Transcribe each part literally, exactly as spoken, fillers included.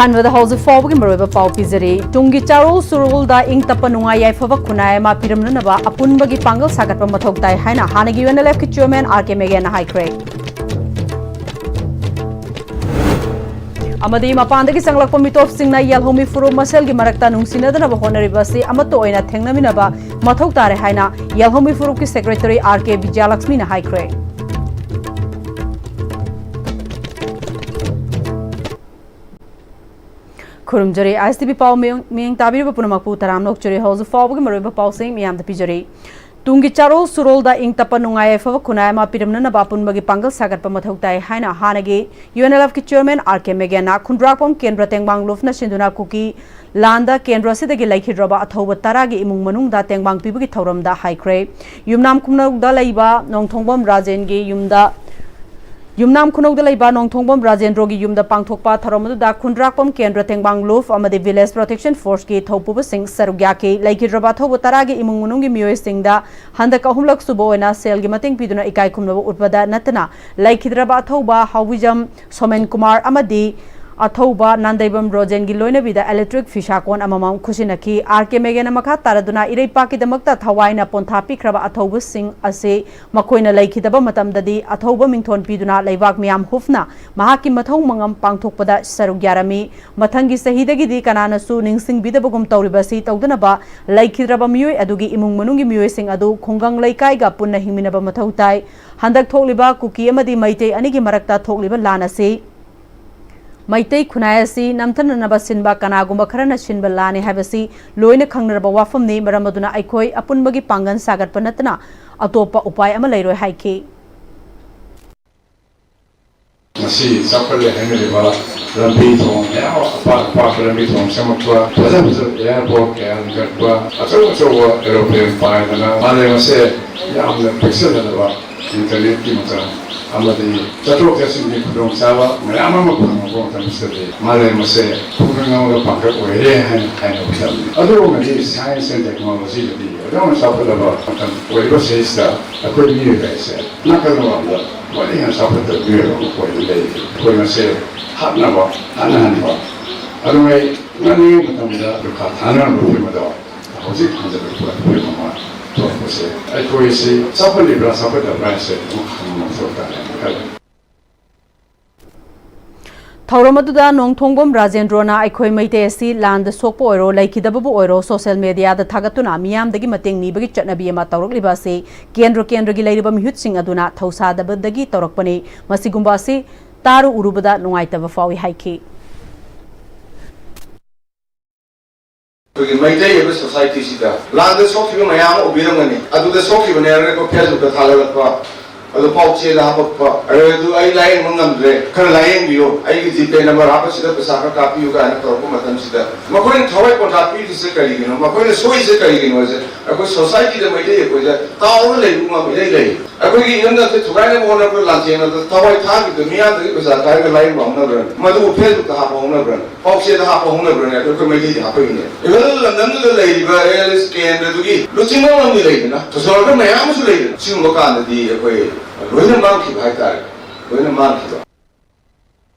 ꯑꯍꯥꯟꯕꯗ ꯍꯧꯖꯤꯛ ꯐꯥꯎꯕꯒꯤ ꯃꯔꯨꯑꯣꯏꯕ ꯄꯥꯎ ꯄꯤꯖꯔꯤ꯫ ꯇꯨꯡꯒꯤ ꯆꯥꯔꯣꯜ ꯁꯨꯔꯣꯜꯗ ꯏꯪ ꯇꯞꯄ ꯅꯨꯡꯉꯥꯏ ꯌꯥꯏꯐꯕ ꯈꯨꯟꯅꯥꯏ ꯑꯃ ꯄꯤꯔꯝꯅꯅꯕ ꯑꯄꯨꯟꯕꯒꯤ ꯄꯥꯡꯒꯜ ꯁꯥꯒꯠꯄ ꯃꯊꯧ ꯇꯥꯏ ꯍꯥꯏꯅ ꯍꯥꯟꯅꯒꯤ UNLFꯀꯤ chairman RK ꯃꯦꯒꯦꯟꯅ ꯍꯥꯏꯈ꯭ꯔꯦ꯫ ꯑꯃꯗꯤ ꯃꯄꯥꯟꯗꯒꯤ ꯆꯪꯂꯛꯄ ꯃꯤꯇꯣꯞꯁꯤꯡꯅ ꯌꯦꯜꯍꯧꯃꯤ ꯐꯨꯔꯨꯞ ꯃꯁꯦꯜꯒꯤ ꯃꯔꯛꯇ ꯅꯨꯡꯁꯤꯅꯗꯅꯕ ꯍꯣꯠꯅꯔꯤꯕ ꯑꯁꯤ ꯑꯃꯠꯇ ꯑꯣꯏꯅ ꯊꯦꯡꯅꯃꯤꯟꯅꯕ ꯃꯊꯧ ꯇꯥꯔꯦ ꯍꯥꯏꯅ ꯌꯦꯜꯍꯧꯃꯤ ꯐꯨꯔꯨꯞꯀꯤ secretary RK ꯕꯤꯖꯌꯂꯛꯁꯃꯤꯅ ꯍꯥꯏꯈ꯭ꯔꯦ꯫ ꯈꯨꯔꯨꯝꯖꯔꯤ꯫ ISTV ꯄꯥꯎ ꯃꯤꯌꯦꯡ ꯃꯤꯌꯦꯡ ꯇꯥꯕꯤꯔꯤꯕ ꯄꯨꯝꯅꯃꯛꯄꯨ ꯇꯔꯥꯝꯅ ꯑꯣꯛꯆꯔꯤ꯫ ꯍꯧꯖꯤꯛ ꯐꯥꯎꯕꯒꯤ ꯃꯔꯨꯑꯣꯏꯕ ꯄꯥꯎꯁꯤꯡ ꯃꯤꯌꯥꯝꯗ ꯄꯤꯖꯔꯤ꯫ ꯇꯨꯡꯒꯤ ꯆꯥꯔꯣꯜ ꯁꯨꯔꯣꯜꯗ ꯏꯪ ꯇꯞꯄ ꯅꯨꯡꯉꯥꯏ ꯌꯥꯏꯐꯕ ꯈꯨꯟꯅꯥꯏ ꯑꯃ ꯄꯤꯔꯝꯅꯅꯕ ꯑꯄꯨꯟꯕꯒꯤ ꯄꯥꯡꯒꯜ ꯁꯥꯒꯠꯄ ꯃꯊꯧ ꯇꯥꯏ ꯍꯥꯏꯅ ꯍꯥꯟꯅꯒꯤ UNLFꯀꯤ chairman RK ꯃꯦꯒꯦꯟꯅ ꯈꯨꯟꯗ꯭ꯔꯥꯛꯄꯝ ꯀꯦꯟꯗ꯭ꯔ ꯇꯦꯡꯕꯥꯡ ꯂꯨꯞꯅ ꯁꯤꯟꯗꯨꯅ ꯀꯨꯀꯤ ꯂꯥꯟꯗ ꯀꯦꯟꯗ꯭ꯔ ꯑꯁꯤꯗꯒꯤ ꯂꯩꯈꯤꯗ꯭ꯔꯕ ꯑꯊꯧꯕ ꯇꯔꯥꯒꯤ ꯏꯃꯨꯡ ꯃꯅꯨꯡꯗ ꯇꯦꯡꯕꯥꯡ ꯄꯤꯕꯒꯤ ꯊꯧꯔꯝꯗ ꯍꯥꯏꯈ꯭ꯔꯦ꯫ ꯌꯨꯝꯅꯥꯝ ꯈꯨꯅꯧꯗ ꯂꯩꯕ ꯅꯣꯡꯊꯣꯡꯕꯝ ꯔꯥꯖꯦꯟꯒꯤ ꯌꯨꯝꯗ ꯌꯨꯝꯅꯥꯝ ꯈꯨꯅꯧꯗ ꯂꯩꯕ ꯅꯣꯡꯊꯣꯡꯕꯝ ꯔꯥꯖꯦꯟꯗ꯭ꯔꯣꯒꯤ ꯌꯨꯝꯗ ꯄꯥꯡꯊꯣꯛꯄ ꯊꯧꯔꯝ ꯑꯗꯨꯗ ꯈꯨꯟꯗ꯭ꯔꯥꯛꯄꯝ ꯀꯦꯟꯗ꯭ꯔ ꯇꯦꯡꯕꯥꯡ ꯂꯨꯞ ꯑꯃꯗꯤ Village Protection Forceꯀꯤ ꯊꯧꯄꯨꯕꯁꯤꯡ ꯁꯔꯨꯛ ꯌꯥꯈꯤ꯫ ꯂꯩꯈꯤꯗ꯭ꯔꯕ ꯑꯊꯧꯕ ꯇꯔꯥꯒꯤ ꯏꯃꯨꯡ ꯃꯅꯨꯡꯒꯤ ꯃꯤꯑꯣꯏꯁꯤꯡꯗ ꯍꯟꯗꯛ ꯑꯍꯨꯝꯂꯛ ꯁꯨꯕ ꯑꯣꯏꯅ ꯁꯦꯜꯒꯤ ꯃꯇꯦꯡ ꯄꯤꯗꯨꯅ ꯏꯀꯥꯏ ꯈꯨꯝꯅꯕ ꯎꯠꯄꯗ ꯅꯠꯇꯅ ꯂꯩꯈꯤꯗ꯭ꯔꯕ ꯑꯊꯧꯕ ꯍꯥꯎꯕꯤꯖꯝ ꯁꯣꯃꯦꯟ ꯀꯨꯃꯥꯔ ꯑꯃꯗꯤ ꯑꯊꯧꯕ ꯅꯥꯟꯗꯩꯕꯝ ꯔꯣꯖꯦꯟꯒꯤ ꯂꯣꯏꯅꯕꯤꯗ electric ꯐꯤꯁꯥꯀꯣꯟ ꯑꯃꯃꯝ ꯈꯨꯠꯁꯤꯟꯅꯈꯤ꯫ RK ꯃꯦꯒꯦꯟꯅ ꯃꯈꯥ ꯇꯥꯔꯗꯨꯅ ꯏꯔꯩꯄꯥꯛꯀꯤꯗꯃꯛꯇ ꯊꯋꯥꯏꯅ ꯄꯣꯟꯊꯥ ꯄꯤꯈ꯭ꯔꯕ ꯑꯊꯧꯕꯁꯤꯡ ꯑꯁꯤ ꯃꯈꯣꯏꯅ ꯂꯩꯈꯤꯗꯕ ꯃꯇꯝꯗꯗꯤ ꯑꯊꯧꯕ ꯃꯤꯡꯊꯣꯟ ꯄꯤꯗꯨꯅ ꯂꯩꯕꯥꯛ ꯃꯤꯌꯥꯝ ꯍꯨꯞꯅ ꯃꯍꯥꯛꯀꯤ ꯃꯊꯧ ꯃꯉꯝ ꯄꯥꯡꯊꯣꯛꯄꯗ ꯁꯔꯨꯛ ꯌꯥꯔꯝꯃꯤ꯫ ꯃꯊꯪꯒꯤ ꯆꯍꯤꯗꯒꯤꯗꯤ ꯀꯅꯥꯅꯁꯨ ꯅꯤꯡꯁꯤꯡꯕꯤꯗꯕꯒꯨꯝ ꯇꯧꯔꯤꯕꯁꯤ ꯇꯧꯗꯅꯕ ꯂꯩꯈꯤꯗ꯭ꯔꯕ ꯃꯤꯑꯣꯏ ꯑꯗꯨꯒꯤ ꯏꯃꯨꯡ ꯃꯅꯨꯡꯒꯤ ꯃꯤꯑꯣꯏꯁꯤꯡ ꯑꯗꯨ ꯈꯨꯡꯒꯪ ꯂꯩꯀꯥꯏꯒ ꯄꯨꯟꯅ ꯍꯤꯡꯃꯤꯟꯅꯕ ꯃꯊꯧ ꯇꯥꯏ꯫ ꯍꯟꯗꯛ ꯊꯣꯛꯂꯤꯕ ꯀꯨꯀꯤ ꯑꯃꯗꯤ ꯃꯩꯇꯩ ꯑꯅꯤꯒꯤ ꯃꯔꯛꯇ ꯊꯣꯛꯂꯤꯕ ꯂꯥꯟ ꯑꯁꯤ ꯃꯩꯇꯩ ꯈꯨꯟꯅꯥꯏ ꯑꯁꯤ ꯅꯝꯊꯅꯅꯕ ꯁꯤꯟꯕ ꯀꯅꯥꯒꯨꯝꯕ ꯈꯔꯅ ꯁꯤꯟꯕ ꯂꯥꯟꯅꯤ ꯍꯥꯏꯕꯁꯤ ꯂꯣꯏꯅ ꯈꯪꯅꯔꯕ ꯋꯥꯐꯝꯅꯤ꯫ ꯃꯔꯝ ꯑꯗꯨꯅ ꯑꯩꯈꯣꯏ ꯑꯄꯨꯟꯕꯒꯤ ꯄꯥꯡꯒꯜ ꯁꯥꯒꯠꯄ ꯅꯠꯇꯅ ꯑꯇꯣꯞꯄ ꯎꯄꯥꯏ ꯑꯃ ꯂꯩꯔꯣꯏ ꯍꯥꯏꯈꯤ꯫ ꯉꯁꯤ ꯆꯥꯎꯈꯠꯂꯦ ꯍꯥꯏꯅꯔꯤꯕ ꯂꯝꯕꯤ ꯊꯣꯡ ꯃꯌꯥꯝ ꯑꯃ, ꯑꯄꯥꯛ ꯑꯄꯥꯛꯄ ꯂꯝꯕꯤ ꯊꯣꯡ ꯁꯦꯝꯃꯛꯄ, ꯐꯖ ꯐꯖꯕ airport ꯀꯌꯥ ꯂꯤꯡꯈꯠꯄ, ꯑꯆꯧ ꯑꯆꯧꯕ aeroplane ꯄꯥꯏꯗꯅ ꯃꯥꯂꯦꯝ ꯑꯁꯦ ꯌꯥꯝꯅ ꯄꯤꯛꯁꯜꯍꯜꯂꯕ internetꯀꯤ ꯃꯇꯝ ꯑꯃꯗꯤ ꯆꯠꯊꯣꯛ ꯆꯠꯁꯤꯟꯒꯤ ꯈꯨꯗꯣꯡꯆꯥꯕ ꯃꯌꯥꯝ ꯑꯃ ꯐꯪꯉꯛꯄ ꯃꯇꯝꯁꯤꯗꯗꯤ ꯃꯥꯂꯦꯝ ꯑꯁꯦ ꯈꯨꯡꯒꯪ ꯑꯃꯒ ꯄꯥꯡꯒꯠ ꯑꯣꯏꯔꯦ ꯍꯥꯏꯅ ꯍꯥꯏꯅꯕ ꯆꯠꯅꯤ꯫ ꯑꯗꯨꯒꯨꯝꯕꯗꯤ science and technologyꯗꯗꯤ ꯑꯗꯨꯛ ꯌꯥꯝꯅ ꯆꯥꯎꯈꯠꯂꯕ ꯃꯇꯝ ꯑꯣꯏꯔꯤꯕ ꯁꯤꯗꯩꯁꯤꯗ ꯑꯩꯈꯣꯏ ꯃꯤꯑꯣꯏꯕ ꯍꯥꯏꯁꯦ ꯅꯥꯀꯜ ꯑꯃꯔꯣꯝꯗ ꯋꯥꯔꯤ ꯌꯥꯝ ꯆꯥꯎꯈꯠꯇꯕ ꯃꯤꯑꯣꯏꯕ ꯑꯃ ꯑꯣꯏꯅ ꯂꯩꯔꯤ꯫ ꯑꯩꯈꯣꯏ ꯃꯁꯦ ꯍꯥꯠꯅꯕ, ꯍꯥꯠꯅꯍꯟꯕ, ꯑꯗꯨ ꯑꯩ ꯉꯥꯡꯅꯤꯡꯉꯤ ꯃꯇꯝꯗ ꯄꯩꯈꯥ ꯊꯥꯅꯔꯝꯕ ꯐꯤꯕꯝꯗꯣ ꯍꯧꯖꯤꯛ ꯍꯟꯖꯤꯜꯂꯛꯄ ꯐꯤꯕꯝ ꯑꯃ ꯊꯣꯛꯂꯛꯄꯁꯦ ꯑꯩꯈꯣꯏꯁꯤ ꯆꯥꯎꯈꯠꯂꯤꯕ꯭ꯔꯥ ꯆꯥꯎꯈꯠꯇꯕ꯭ꯔꯥ ꯍꯥꯏꯁꯦ ꯑꯗꯨꯝ ꯈꯪꯕ ꯃꯊꯧ ꯇꯥꯏ ꯍꯥꯏꯅ ꯈꯜꯂꯤ꯫ ꯊꯧꯔꯝ ꯑꯗꯨꯗ ꯅꯣꯡꯊꯣꯡꯕꯝ ꯔꯥꯖꯦꯟꯗ꯭ꯔꯣꯅ ꯑꯩꯈꯣꯏ ꯃꯩꯇꯩ ꯑꯁꯤ ꯂꯥꯟꯗ ꯁꯣꯛꯄ ꯑꯣꯏꯔꯣ, ꯂꯩꯈꯤꯗꯕꯕꯨ ꯑꯣꯏꯔꯣ, ꯁꯣꯁꯤꯌꯦꯜ ꯃꯦꯗꯤꯌꯥꯗ ꯊꯥꯒꯠꯇꯨꯅ ꯃꯤꯌꯥꯝꯗꯒꯤ ꯃꯇꯦꯡ ꯅꯤꯕꯒꯤ ꯆꯠꯅꯕꯤ ꯑꯃ ꯇꯧꯔꯛꯂꯤꯕ ꯑꯁꯤ ꯀꯦꯟꯗ꯭ꯔ ꯀꯦꯟꯗ꯭ꯔꯒꯤ ꯂꯩꯔꯤꯕ ꯃꯤꯍꯨꯠꯁꯤꯡ ꯑꯗꯨꯅ ꯊꯧꯁꯥꯗꯕꯗꯒꯤ ꯇꯧꯔꯛꯄꯅꯤ꯫ ꯃꯁꯤꯒꯨꯝꯕ ꯑꯁꯤ ꯇꯥꯔꯨ ꯎꯔꯨꯕꯗ ꯅꯨꯡꯉꯥꯏꯇꯕ ꯐꯥꯎꯏ ꯍꯥꯏꯈꯤ꯫ ꯑꯩꯈꯣꯏꯒꯤ ꯃꯩꯇꯩ ꯑꯣꯏꯕ ꯁꯣꯁꯥꯏꯇꯤꯁꯤꯗ ꯂꯥꯟꯗ ꯁꯣꯛꯈꯤꯕ ꯃꯌꯥꯝ ꯑꯃ ꯎꯕꯤꯔꯝꯒꯅꯤ꯫ ꯑꯗꯨꯗ ꯁꯣꯛꯈꯤꯕꯅꯦ ꯍꯥꯏꯔꯒ ꯑꯩꯈꯣꯏ ꯐꯦꯁꯕꯨꯛꯇ ꯊꯥꯒꯠꯂꯛꯄ, ꯑꯗꯨ ꯄꯥꯎꯆꯦꯗ ꯍꯥꯄꯛꯄ, ꯑꯗꯨ ꯑꯩ ꯂꯥꯌꯦꯡꯕ ꯉꯝꯗ꯭ꯔꯦ, ꯈꯔ ꯂꯥꯌꯦꯡꯕꯤꯌꯨ, ꯑꯩꯒꯤ ꯖꯤꯄꯦ ꯅꯝꯕꯔ ꯍꯥꯞꯄꯁꯤꯗ ꯄꯩꯁꯥ ꯈꯔ ꯀꯥꯞꯄꯤꯌꯨ ꯀꯥꯏꯅ ꯇꯧꯔꯛꯄ ꯃꯇꯝꯁꯤꯗ ꯃꯈꯣꯏꯅ ꯊꯋꯥꯏ ꯄꯣꯟꯊꯥ ꯄꯤꯔꯤꯁꯦ ꯀꯔꯤꯒꯤꯅꯣ? ꯃꯈꯣꯏꯅ ꯁꯣꯏꯔꯤꯁꯦ ꯀꯔꯤꯒꯤꯅꯣ ꯍꯥꯏꯁꯦ ꯑꯩꯈꯣꯏ ꯁꯣꯁꯥꯏꯇꯤꯗ ꯃꯩꯇꯩ ꯑꯩꯈꯣꯏꯗ ꯀꯥꯎꯔ ꯂꯩꯕ ꯑꯃ ꯏꯔꯩ ꯂꯩ꯫ ꯑꯩꯈꯣꯏꯒꯤ ꯏꯔꯝꯗꯝꯁꯦ ꯊꯨꯒꯥꯏꯅꯕ ꯍꯣꯠꯅꯕꯗ, ꯂꯥꯟꯊꯦꯡꯅꯕꯗ ꯊꯋꯥꯏ ꯊꯥꯈꯤꯕꯗꯣ ꯃꯤꯌꯥꯝꯗꯒꯤ ꯄꯩꯁꯥ ꯈꯥꯏꯔꯒ ꯂꯥꯏꯌꯦꯡꯕ ꯍꯧꯅꯕ꯭ꯔꯥ? ꯃꯗꯨꯕꯨ ꯐꯦꯁꯕꯨꯛꯇ ꯍꯥꯞꯄ ꯍꯧꯅꯕ꯭ꯔꯥ? ꯄꯥꯎꯆꯦꯗ ꯍꯥꯞꯄ ꯍꯧꯅꯕ꯭ꯔꯥꯅꯦ? ꯑꯗꯣ ꯑꯩꯈꯣꯏ ꯃꯩꯇꯩꯗꯤ ꯍꯥꯞꯄꯛꯏꯅꯦ꯫ ꯏꯚꯟ ꯂꯝꯗꯝꯗꯨꯗ ꯂꯩꯔꯤꯕ ꯑꯦ ꯑꯦꯜ ꯑꯦꯁ ꯀꯦꯟꯗ꯭ꯔꯗꯨꯒꯤ ꯂꯨꯆꯤꯡꯕ ꯑꯃꯗꯤ ꯂꯩꯗꯅ, ꯁꯣꯁꯤꯌꯣꯂꯣꯖꯤ ꯃꯌꯥꯝ ꯑꯃꯁꯨ ꯂꯩꯗꯅ, ꯁꯤꯒꯨꯝꯕ ꯀꯥꯟꯗꯗꯤ ꯑꯩꯈꯣꯏ ꯂꯣꯏꯅ ꯃꯥꯡꯈꯤꯕ ꯍꯥꯏꯇꯥꯔꯦ, ꯂꯣꯏꯅ ꯃꯥꯡꯈꯤꯕ꯫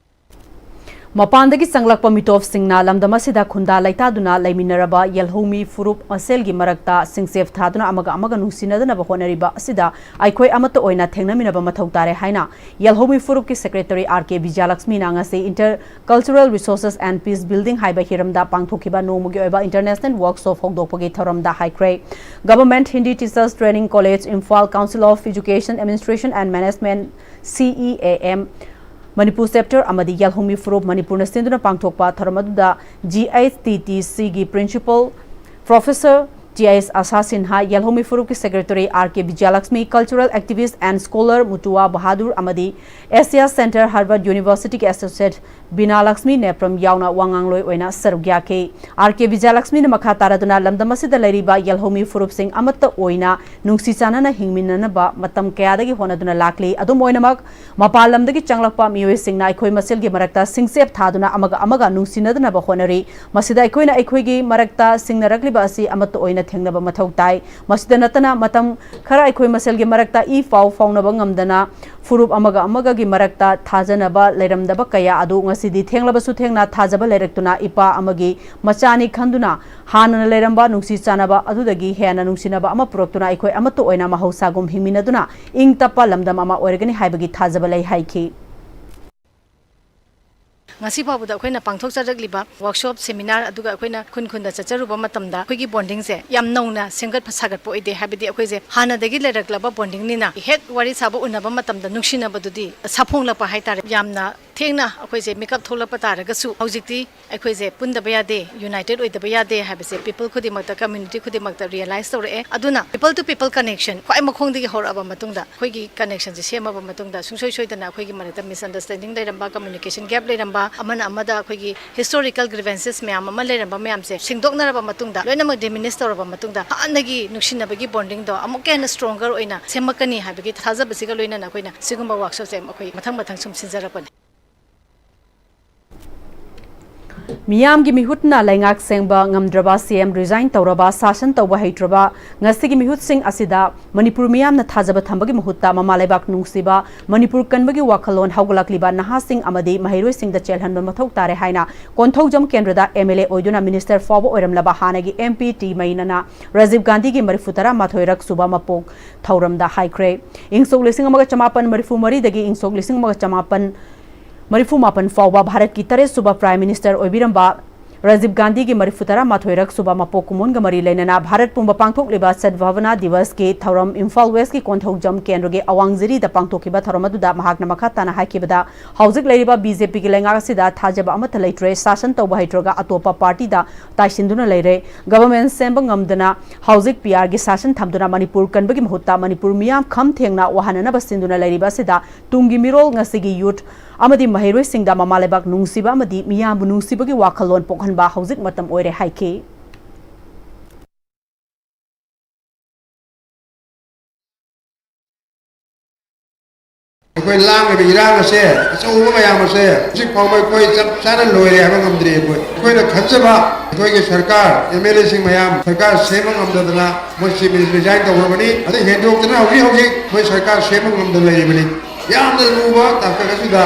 ꯃꯄꯥꯟꯗꯒꯤ ꯆꯪꯂꯛꯄ ꯃꯤꯇꯣꯞꯁꯤꯡꯅ ꯂꯝꯗꯝ ꯑꯁꯤꯗ ꯈꯨꯟꯗꯥ ꯂꯩꯇꯥꯗꯨꯅ ꯂꯩꯃꯤꯟꯅꯔꯕ ꯌꯦꯜꯍꯧꯃꯤ ꯐꯨꯔꯨꯞ ꯃꯁꯦꯜꯒꯤ ꯃꯔꯛꯇ ꯁꯤꯡꯆꯦꯞ ꯊꯥꯗꯨꯅ ꯑꯃꯒ ꯑꯃꯒ ꯅꯨꯡꯁꯤꯅꯗꯅꯕ ꯍꯣꯠꯅꯔꯤꯕ ꯑꯁꯤꯗ ꯑꯩꯈꯣꯏ ꯑꯃꯠꯇ ꯑꯣꯏꯅ ꯊꯦꯡꯅꯃꯤꯟꯅꯕ ꯃꯊꯧ ꯇꯥꯔꯦ ꯍꯥꯏꯅ ꯌꯦꯜꯍꯧꯃꯤ ꯐꯨꯔꯨꯞꯀꯤ ꯁꯦꯀ꯭ꯔꯦꯇꯔꯤ ꯑꯥꯔ ꯀꯦ ꯕꯤꯖꯌꯂꯛꯁꯃꯤꯅ ꯉꯁꯤ inter cultural resources and peace building ꯍꯥꯏꯕ ꯍꯤꯔꯝꯗ ꯄꯥꯡꯊꯣꯛꯈꯤꯕ ꯅꯣꯡꯃꯒꯤ ꯑꯣꯏꯕ ꯏꯟꯇꯔꯅꯦꯁꯅꯦꯜ ꯋꯥꯔꯛꯁꯣꯞ ꯍꯧꯗꯣꯛꯄꯒꯤ ꯊꯧꯔꯝꯗ ꯍꯥꯏꯈ꯭ꯔꯦ꯫ Government Hindi Teachers Training College, Imphal, Council of Education Administration and Management, C E A M, Manipur chapter ꯑꯃꯗꯤ ꯌꯦꯜꯍꯧꯃꯤ ꯐꯨꯔꯨꯞ ꯃꯅꯤꯄꯨꯔꯅ ꯁꯤꯟꯗꯨꯅ ꯄꯥꯡꯊꯣꯛꯄ ꯊꯧꯔꯝ ꯑꯗꯨꯗ ꯖꯤ ꯑꯩꯆ ꯇꯤ ꯇꯤ ꯁꯤꯒꯤ principal professor G H Asha Sinha, ꯌꯦꯜꯍꯧꯃꯤ ꯐꯨꯔꯨꯞꯀꯤ secretary R K Bijaylakshmi, cultural activist and scholar Mutua Bahadur ꯑꯃꯗꯤ ꯑꯦꯁꯤꯌꯥ ꯁꯦꯟꯇꯔ ꯍꯥꯔꯕꯔꯠ ꯌꯨꯅꯤꯚꯔꯁꯤꯇꯤꯒꯤ ꯑꯦꯁꯣꯁꯤꯌꯦꯠ ꯕꯤꯅꯥ ꯂꯛꯁꯃꯤ ꯅꯦꯄ꯭ꯔꯝ ꯌꯥꯎꯅ ꯋꯥ ꯉꯥꯡꯂꯣꯏ ꯑꯣꯏꯅ ꯁꯔꯨꯛ ꯌꯥꯈꯤ꯫ ꯑꯥꯔ ꯀꯦ ꯕꯤꯖꯌꯂꯛꯁꯃꯤꯅ ꯃꯈꯥ ꯇꯥꯔꯗꯨꯅ ꯂꯝꯗꯝ ꯑꯁꯤꯗ ꯂꯩꯔꯤꯕ ꯌꯦꯜꯍꯧꯃꯤ ꯐꯨꯔꯨꯞꯁꯤꯡ ꯑꯃꯠꯇ ꯑꯣꯏꯅ ꯅꯨꯡꯁꯤ ꯆꯥꯟꯅꯅ ꯍꯤꯡꯃꯤꯟꯅꯅꯕ ꯃꯇꯝ ꯀꯌꯥꯗꯒꯤ ꯍꯣꯠꯅꯗꯨꯅ ꯂꯥꯛꯂꯤ꯫ ꯑꯗꯨꯝ ꯑꯣꯏꯅꯃꯛ, ꯃꯄꯥꯟ ꯂꯝꯗꯒꯤ ꯆꯪꯂꯛꯄ ꯃꯤꯑꯣꯏꯁꯤꯡꯅ ꯑꯩꯈꯣꯏ ꯃꯁꯦꯜꯒꯤ ꯃꯔꯛꯇ ꯁꯤꯡꯆꯦꯞ ꯊꯥꯗꯨꯅ ꯑꯃꯒ ꯑꯃꯒ ꯅꯨꯡꯁꯤꯅꯗꯅꯕ ꯍꯣꯠꯅꯔꯤ꯫ ꯃꯁꯤꯗ ꯑꯩꯈꯣꯏꯅ ꯑꯩꯈꯣꯏꯒꯤ ꯃꯔꯛꯇ ꯁꯤꯡꯅꯔꯛꯂꯤꯕ ꯑꯁꯤ ꯑꯃꯠꯇ ꯑꯣꯏꯅ ꯊꯦꯡꯅꯕ ꯃꯊꯧ ꯇꯥꯏ꯫ ꯃꯁꯤꯗ ꯅꯠꯇꯅ ꯃꯇꯝ ꯈꯔ ꯑꯩꯈꯣꯏ ꯃꯁꯦꯜꯒꯤ ꯃꯔꯛꯇ ꯏ ꯄꯥꯎ ꯐꯥꯎꯅꯕ ꯉꯝꯗꯅ ꯐꯨꯔꯨꯞ ꯑꯃꯒ ꯑꯃꯒꯒꯤ ꯃꯔꯛꯇ ꯊꯥꯖꯅꯕ ꯂꯩꯔꯝꯗꯕ ꯀꯌꯥ ꯑꯗꯨ ꯉꯁꯤꯗꯤ ꯊꯦꯡꯂꯕꯁꯨ ꯊꯦꯡꯅ ꯊꯥꯖꯕ ꯂꯩꯔꯛꯇꯨꯅ ꯏꯄꯥ ꯑꯃꯒꯤ ꯃꯆꯥꯅꯤ ꯈꯟꯗꯨꯅ ꯍꯥꯟꯅꯅ ꯂꯩꯔꯝꯕ ꯅꯨꯡꯁꯤ ꯆꯥꯟꯅꯕ ꯑꯗꯨꯗꯒꯤ ꯍꯦꯟꯅ ꯅꯨꯡꯁꯤꯅꯕ ꯑꯃ ꯄꯨꯔꯛꯇꯨꯅ ꯑꯩꯈꯣꯏ ꯑꯃꯠꯇ ꯑꯣꯏꯅ ꯃꯍꯧꯁꯥꯒꯨꯝ ꯍꯤꯡꯃꯤꯟꯅꯗꯨꯅ ꯏꯪ ꯇꯞꯄ ꯂꯝꯗꯝ ꯑꯃ ꯑꯣꯏꯔꯒꯅꯤ ꯍꯥꯏꯕꯒꯤ ꯊꯥꯖꯕ ꯂꯩ ꯍꯥꯏꯈꯤ꯫ ꯉꯁꯤ ꯐꯥꯎꯕꯗ ꯑꯩꯈꯣꯏꯅ ꯄꯥꯡꯊꯣꯛꯆꯔꯛꯂꯤꯕ ꯋꯥꯔꯛꯁꯣꯞ, ꯁꯦꯃꯤꯅꯥꯔ, ꯑꯗꯨꯒ ꯑꯩꯈꯣꯏꯅ ꯈꯨꯟ ꯈꯨꯟꯗ ꯆꯠꯆꯔꯨꯕ ꯃꯇꯝꯗ ꯑꯩꯈꯣꯏꯒꯤ ꯕꯣꯟꯗꯤꯡꯁꯦ ꯌꯥꯝ ꯅꯧꯅ ꯁꯦꯝꯒꯠꯄ ꯁꯥꯒꯠꯄ ꯑꯣꯏꯗꯦ꯫ ꯍꯥꯏꯕꯗꯤ ꯑꯩꯈꯣꯏꯁꯦ ꯍꯥꯟꯅꯗꯒꯤ ꯂꯩꯔꯛꯂꯕ ꯕꯣꯟꯗꯤꯡꯅꯤꯅ ꯍꯦꯛ ꯋꯥꯔꯤ ꯁꯥꯕ ꯎꯅꯕ ꯃꯇꯝꯗ ꯅꯨꯡꯁꯤꯅꯕꯗꯨꯗꯤ ꯁꯥꯐꯣꯡꯂꯛꯄ ꯍꯥꯏꯇꯥꯔꯦ꯫ ꯌꯥꯝꯅ ꯊꯦꯡꯅ ꯑꯩꯈꯣꯏꯁꯦ ꯃꯤꯀꯞ ꯊꯣꯛꯂꯛꯄ ꯇꯥꯔꯒꯁꯨ ꯍꯧꯖꯤꯛꯇꯤ ꯑꯩꯈꯣꯏꯁꯦ ꯄꯨꯟꯗꯕ ꯌꯥꯗꯦ, ꯌꯨꯅꯥꯏꯇꯦꯠ ꯑꯣꯏꯗꯕ ꯌꯥꯗꯦ ꯍꯥꯏꯕꯁꯦ ꯄꯤꯄꯜ ꯈꯨꯗꯤꯡꯃꯛꯇ, ꯀꯝꯃ꯭ꯌꯨꯅꯤꯇꯤ ꯈꯨꯗꯤꯡꯃꯛꯇ ꯔꯤꯌꯦꯂꯥꯏꯁ ꯇꯧꯔꯛꯑꯦ꯫ ꯑꯗꯨꯅ ꯄꯤꯄꯜ ꯇꯨ ꯄꯤꯄꯜ ꯀꯅꯦꯛꯁꯟ ꯈ꯭ꯋꯥꯏ ꯃꯈꯣꯡꯗꯒꯤ ꯍꯧꯔꯛꯑꯕ ꯃꯇꯨꯡꯗ ꯑꯩꯈꯣꯏꯒꯤ ꯀꯅꯦꯛꯁꯟꯁꯦ ꯁꯦꯝꯃꯕ ꯃꯇꯨꯡꯗ ꯁꯨꯡꯁꯣꯏ ꯁꯣꯏꯗꯅ ꯑꯩꯈꯣꯏꯒꯤ ꯃꯔꯛꯇ ꯃꯤꯁꯑꯟꯗꯔꯁ꯭ꯇꯦꯟꯗꯤꯡ ꯂꯩꯔꯝꯕ, ꯀꯝꯃ꯭ꯌꯨꯅꯤꯀꯦꯁꯟ ꯒꯦꯞ ꯂꯩꯔꯝꯕ, ꯑꯃꯅ ꯑꯃꯗ ꯑꯩꯈꯣꯏꯒꯤ ꯍꯤꯁꯇꯣꯔꯤꯀꯦꯜ ꯒ꯭ꯔꯤꯚꯦꯟꯁꯦꯁ ꯃꯌꯥꯝ ꯑꯃ ꯂꯩꯔꯝꯕ ꯃꯌꯥꯝꯁꯦ ꯁꯦꯡꯗꯣꯛꯅꯔꯕ ꯃꯇꯨꯡꯗ, ꯂꯣꯏꯅꯃꯛ ꯗꯤꯃꯤꯅꯤꯁ ꯇꯧꯔꯕ ꯃꯇꯨꯡꯗ ꯍꯥꯟꯅꯒꯤ ꯅꯨꯡꯁꯤꯅꯕꯒꯤ ꯕꯣꯟꯗꯤꯡꯗꯣ ꯑꯃꯨꯛꯀ ꯍꯦꯟꯅ ꯁ꯭ꯇꯔꯣꯡꯒꯔ ꯑꯣꯏꯅ ꯁꯦꯝꯃꯛꯀꯅꯤ ꯍꯥꯏꯕꯒꯤ ꯊꯥꯖꯕꯁꯤꯒ ꯂꯣꯏꯅꯅ ꯑꯩꯈꯣꯏꯅ ꯁꯤꯒꯨꯝꯕ ꯋꯥꯔꯛꯁꯣꯞꯁꯦ ꯑꯩꯈꯣꯏ ꯃꯊꯪ ꯃꯊꯪ ꯁꯨꯝ ꯁꯤꯟꯖꯔꯛꯄꯅꯤ꯫ ꯃꯤꯌꯥꯝꯒꯤ ꯃꯤꯍꯨꯠꯅ ꯂꯩꯉꯥꯛ ꯁꯦꯝꯕ ꯉꯝꯗ꯭ꯔꯕ, ꯁꯤ ꯑꯦꯝ ꯔꯤꯖꯥꯏꯟ ꯇꯧꯔꯕ, ꯁꯥꯁꯟ ꯇꯧꯕ ꯍꯩꯇ꯭ꯔꯕ ꯉꯁꯤꯒꯤ ꯃꯤꯍꯨꯠꯁꯤꯡ ꯑꯁꯤꯗ ꯃꯅꯤꯄꯨꯔ ꯃꯤꯌꯥꯝꯅ ꯊꯥꯖꯕ ꯊꯝꯕꯒꯤ ꯃꯍꯨꯠꯇ ꯃꯃꯥ ꯂꯩꯕꯥꯛ ꯅꯨꯡꯁꯤꯕ, ꯃꯅꯤꯄꯨꯔ ꯀꯟꯕꯒꯤ ꯋꯥꯈꯜꯂꯣꯟ ꯍꯧꯒꯠꯂꯛꯂꯤꯕ ꯅꯍꯥꯁꯤꯡ ꯑꯃꯗꯤ ꯃꯍꯩꯔꯣꯏꯁꯤꯡꯗ ꯆꯦꯜꯍꯟꯕ ꯃꯊꯧ ꯇꯥꯔꯦ ꯍꯥꯏꯅ ꯀꯣꯟꯊꯧꯖꯝ ꯀꯦꯟꯗ꯭ꯔꯗ ꯑꯦꯝ ꯑꯦꯜ ꯑꯦ ꯑꯣꯏꯗꯨꯅ ꯃꯤꯅꯤꯁꯇꯔ ꯐꯥꯎꯕ ꯑꯣꯏꯔꯝꯂꯕ ꯍꯥꯟꯅꯒꯤ ꯑꯦꯝ ꯄꯤ ꯇꯤ ꯃꯩꯅꯅ ꯔꯥꯖꯤꯕ ꯒꯥꯟꯙꯤꯒꯤ ꯃꯔꯤꯐꯨ ꯇꯔꯥ ꯃꯥꯊꯣꯏꯔꯛ ꯁꯨꯕ ꯃꯄꯣꯛ ꯊꯧꯔꯝꯗ ꯍꯥꯏꯈ꯭ꯔꯦ꯫ ꯏꯪ ꯁꯣꯛ ꯂꯤꯁꯤꯡ ꯑꯃꯒ ꯆꯃꯥꯄꯟ ꯃꯔꯤꯐꯨ ꯃꯔꯤꯗꯒꯤ ꯏꯪ ꯁꯣꯛ ꯂꯤꯁꯤꯡ ꯑꯃꯒ ꯆꯃꯥꯄꯟ ꯃꯔꯤꯐꯨ ꯃꯥꯄꯟ ꯐꯥꯎꯕ ꯚꯥꯔꯠꯀꯤ ꯇꯔꯦꯠ ꯁꯨꯕ ꯄ꯭ꯔꯥꯏꯝ ꯃꯤꯅꯤꯁꯇꯔ ꯑꯣꯏꯕꯤꯔꯝꯕ ꯔꯥꯖꯤꯕ ꯒꯥꯟꯙꯤꯒꯤ ꯃꯔꯤꯐꯨ ꯇꯔꯥ ꯃꯥꯊꯣꯏꯔꯛ ꯁꯨꯕ ꯃꯄꯣꯛ ꯀꯨꯝꯑꯣꯟꯒ ꯃꯔꯤ ꯂꯩꯅꯅ ꯚꯥꯔꯠ ꯄꯨꯝꯕ ꯄꯥꯡꯊꯣꯛꯂꯤꯕ ꯁꯗꯚꯥꯕꯅꯥ ꯗꯤꯋꯁꯀꯤ ꯊꯧꯔꯝ ꯏꯝꯐꯥꯜ ꯋꯦꯁꯀꯤ ꯀꯣꯟꯊꯧꯖꯝ ꯀꯦꯟꯗ꯭ꯔꯒꯤ ꯑꯋꯥꯡ ꯖꯤꯔꯤꯗ ꯄꯥꯡꯊꯣꯛꯈꯤꯕ ꯊꯧꯔꯝ ꯑꯗꯨꯗ ꯃꯍꯥꯛꯅ ꯃꯈꯥ ꯇꯥꯅ ꯍꯥꯏꯈꯤꯕꯗ, ꯍꯧꯖꯤꯛ ꯂꯩꯔꯤꯕ ꯕꯤ ꯖꯦ ꯄꯤꯒꯤ ꯂꯩꯉꯥꯛ ꯑꯁꯤꯗ ꯊꯥꯖꯕ ꯑꯃꯠꯇ ꯂꯩꯇ꯭ꯔꯦ, ꯁꯥꯁꯟ ꯇꯧꯕ ꯍꯩꯇ꯭ꯔꯒ ꯑꯇꯣꯞꯄ ꯄꯥꯔꯇꯤꯗ ꯇꯥꯏꯁꯤꯟꯗꯨꯅ ꯂꯩꯔꯦ, ꯒꯚꯔꯟꯃꯦꯟꯠ ꯁꯦꯝꯕ ꯉꯝꯗꯅ ꯍꯧꯖꯤꯛ ꯄꯤ ꯑꯥꯔꯒꯤ ꯁꯥꯁꯟ ꯊꯝꯗꯨꯅ ꯃꯅꯤꯄꯨꯔ ꯀꯟꯕꯒꯤ ꯃꯍꯨꯠꯇ ꯃꯅꯤꯄꯨꯔ ꯃꯤꯌꯥꯝ ꯈꯝ ꯊꯦꯡꯅ ꯋꯥꯍꯟꯅꯅꯕ ꯁꯤꯟꯗꯨꯅ ꯂꯩꯔꯤꯕ ꯑꯁꯤꯗ ꯇꯨꯡꯒꯤ ꯃꯤꯔꯣꯜ ꯉꯁꯤꯒꯤ ꯌꯨꯠ ꯑꯃꯗꯤ ꯃꯍꯩꯔꯣꯏꯁꯤꯡꯗ ꯃꯃꯥ ꯂꯩꯕꯥꯛ ꯅꯨꯡꯁꯤꯕ ꯑꯃꯗꯤ ꯃꯤꯌꯥꯝꯕꯨ ꯅꯨꯡꯁꯤꯕꯒꯤ ꯋꯥꯈꯜꯂꯣꯟ ꯄꯣꯛꯍꯟꯕ ꯍꯧꯖꯤꯛ ꯃꯇꯝ ꯑꯣꯏꯔꯦ ꯍꯥꯏꯈꯤ꯫ ꯑꯩꯈꯣꯏ ꯂꯥꯡ ꯏꯔꯥꯡ ꯑꯁꯦ, ꯑꯆꯧꯕ ꯃꯌꯥꯝ ꯑꯁꯦ ꯍꯧꯖꯤꯛ ꯐꯥꯎꯕ ꯑꯩꯈꯣꯏ ꯆꯞ ꯆꯥꯅ ꯂꯣꯏꯔꯦ ꯍꯥꯏꯕ ꯉꯝꯗ꯭ꯔꯤ꯫ ꯑꯩꯈꯣꯏ, ꯑꯩꯈꯣꯏꯅ ꯈꯟꯖꯕ ꯑꯩꯈꯣꯏꯒꯤ ꯁꯔꯀꯥꯔ, ꯑꯦꯝ ꯑꯦꯜ ꯑꯦꯁꯤꯡ ꯃꯌꯥꯝ ꯁꯔꯀꯥꯔ ꯁꯦꯝꯕ ꯉꯝꯗꯗꯅ ꯃꯣꯏ ꯆꯤꯐ ꯃꯤꯅꯤꯁꯇꯔ ꯔꯤꯖꯥꯏꯟ ꯇꯧꯈ꯭ꯔꯕꯅꯤ꯫ ꯑꯗꯩ ꯍꯦꯟꯗꯣꯛꯇꯅ ꯍꯧꯖꯤꯛ ꯍꯧꯖꯤꯛ ꯃꯣꯏ ꯁꯔꯀꯥꯔ ꯁꯦꯝꯕ ꯉꯝꯗꯅ ꯂꯩꯔꯤꯕꯅꯤ꯫ ꯌꯥꯝꯅ ꯂꯨꯕ ꯇꯥꯡꯀꯛ ꯑꯁꯤꯗ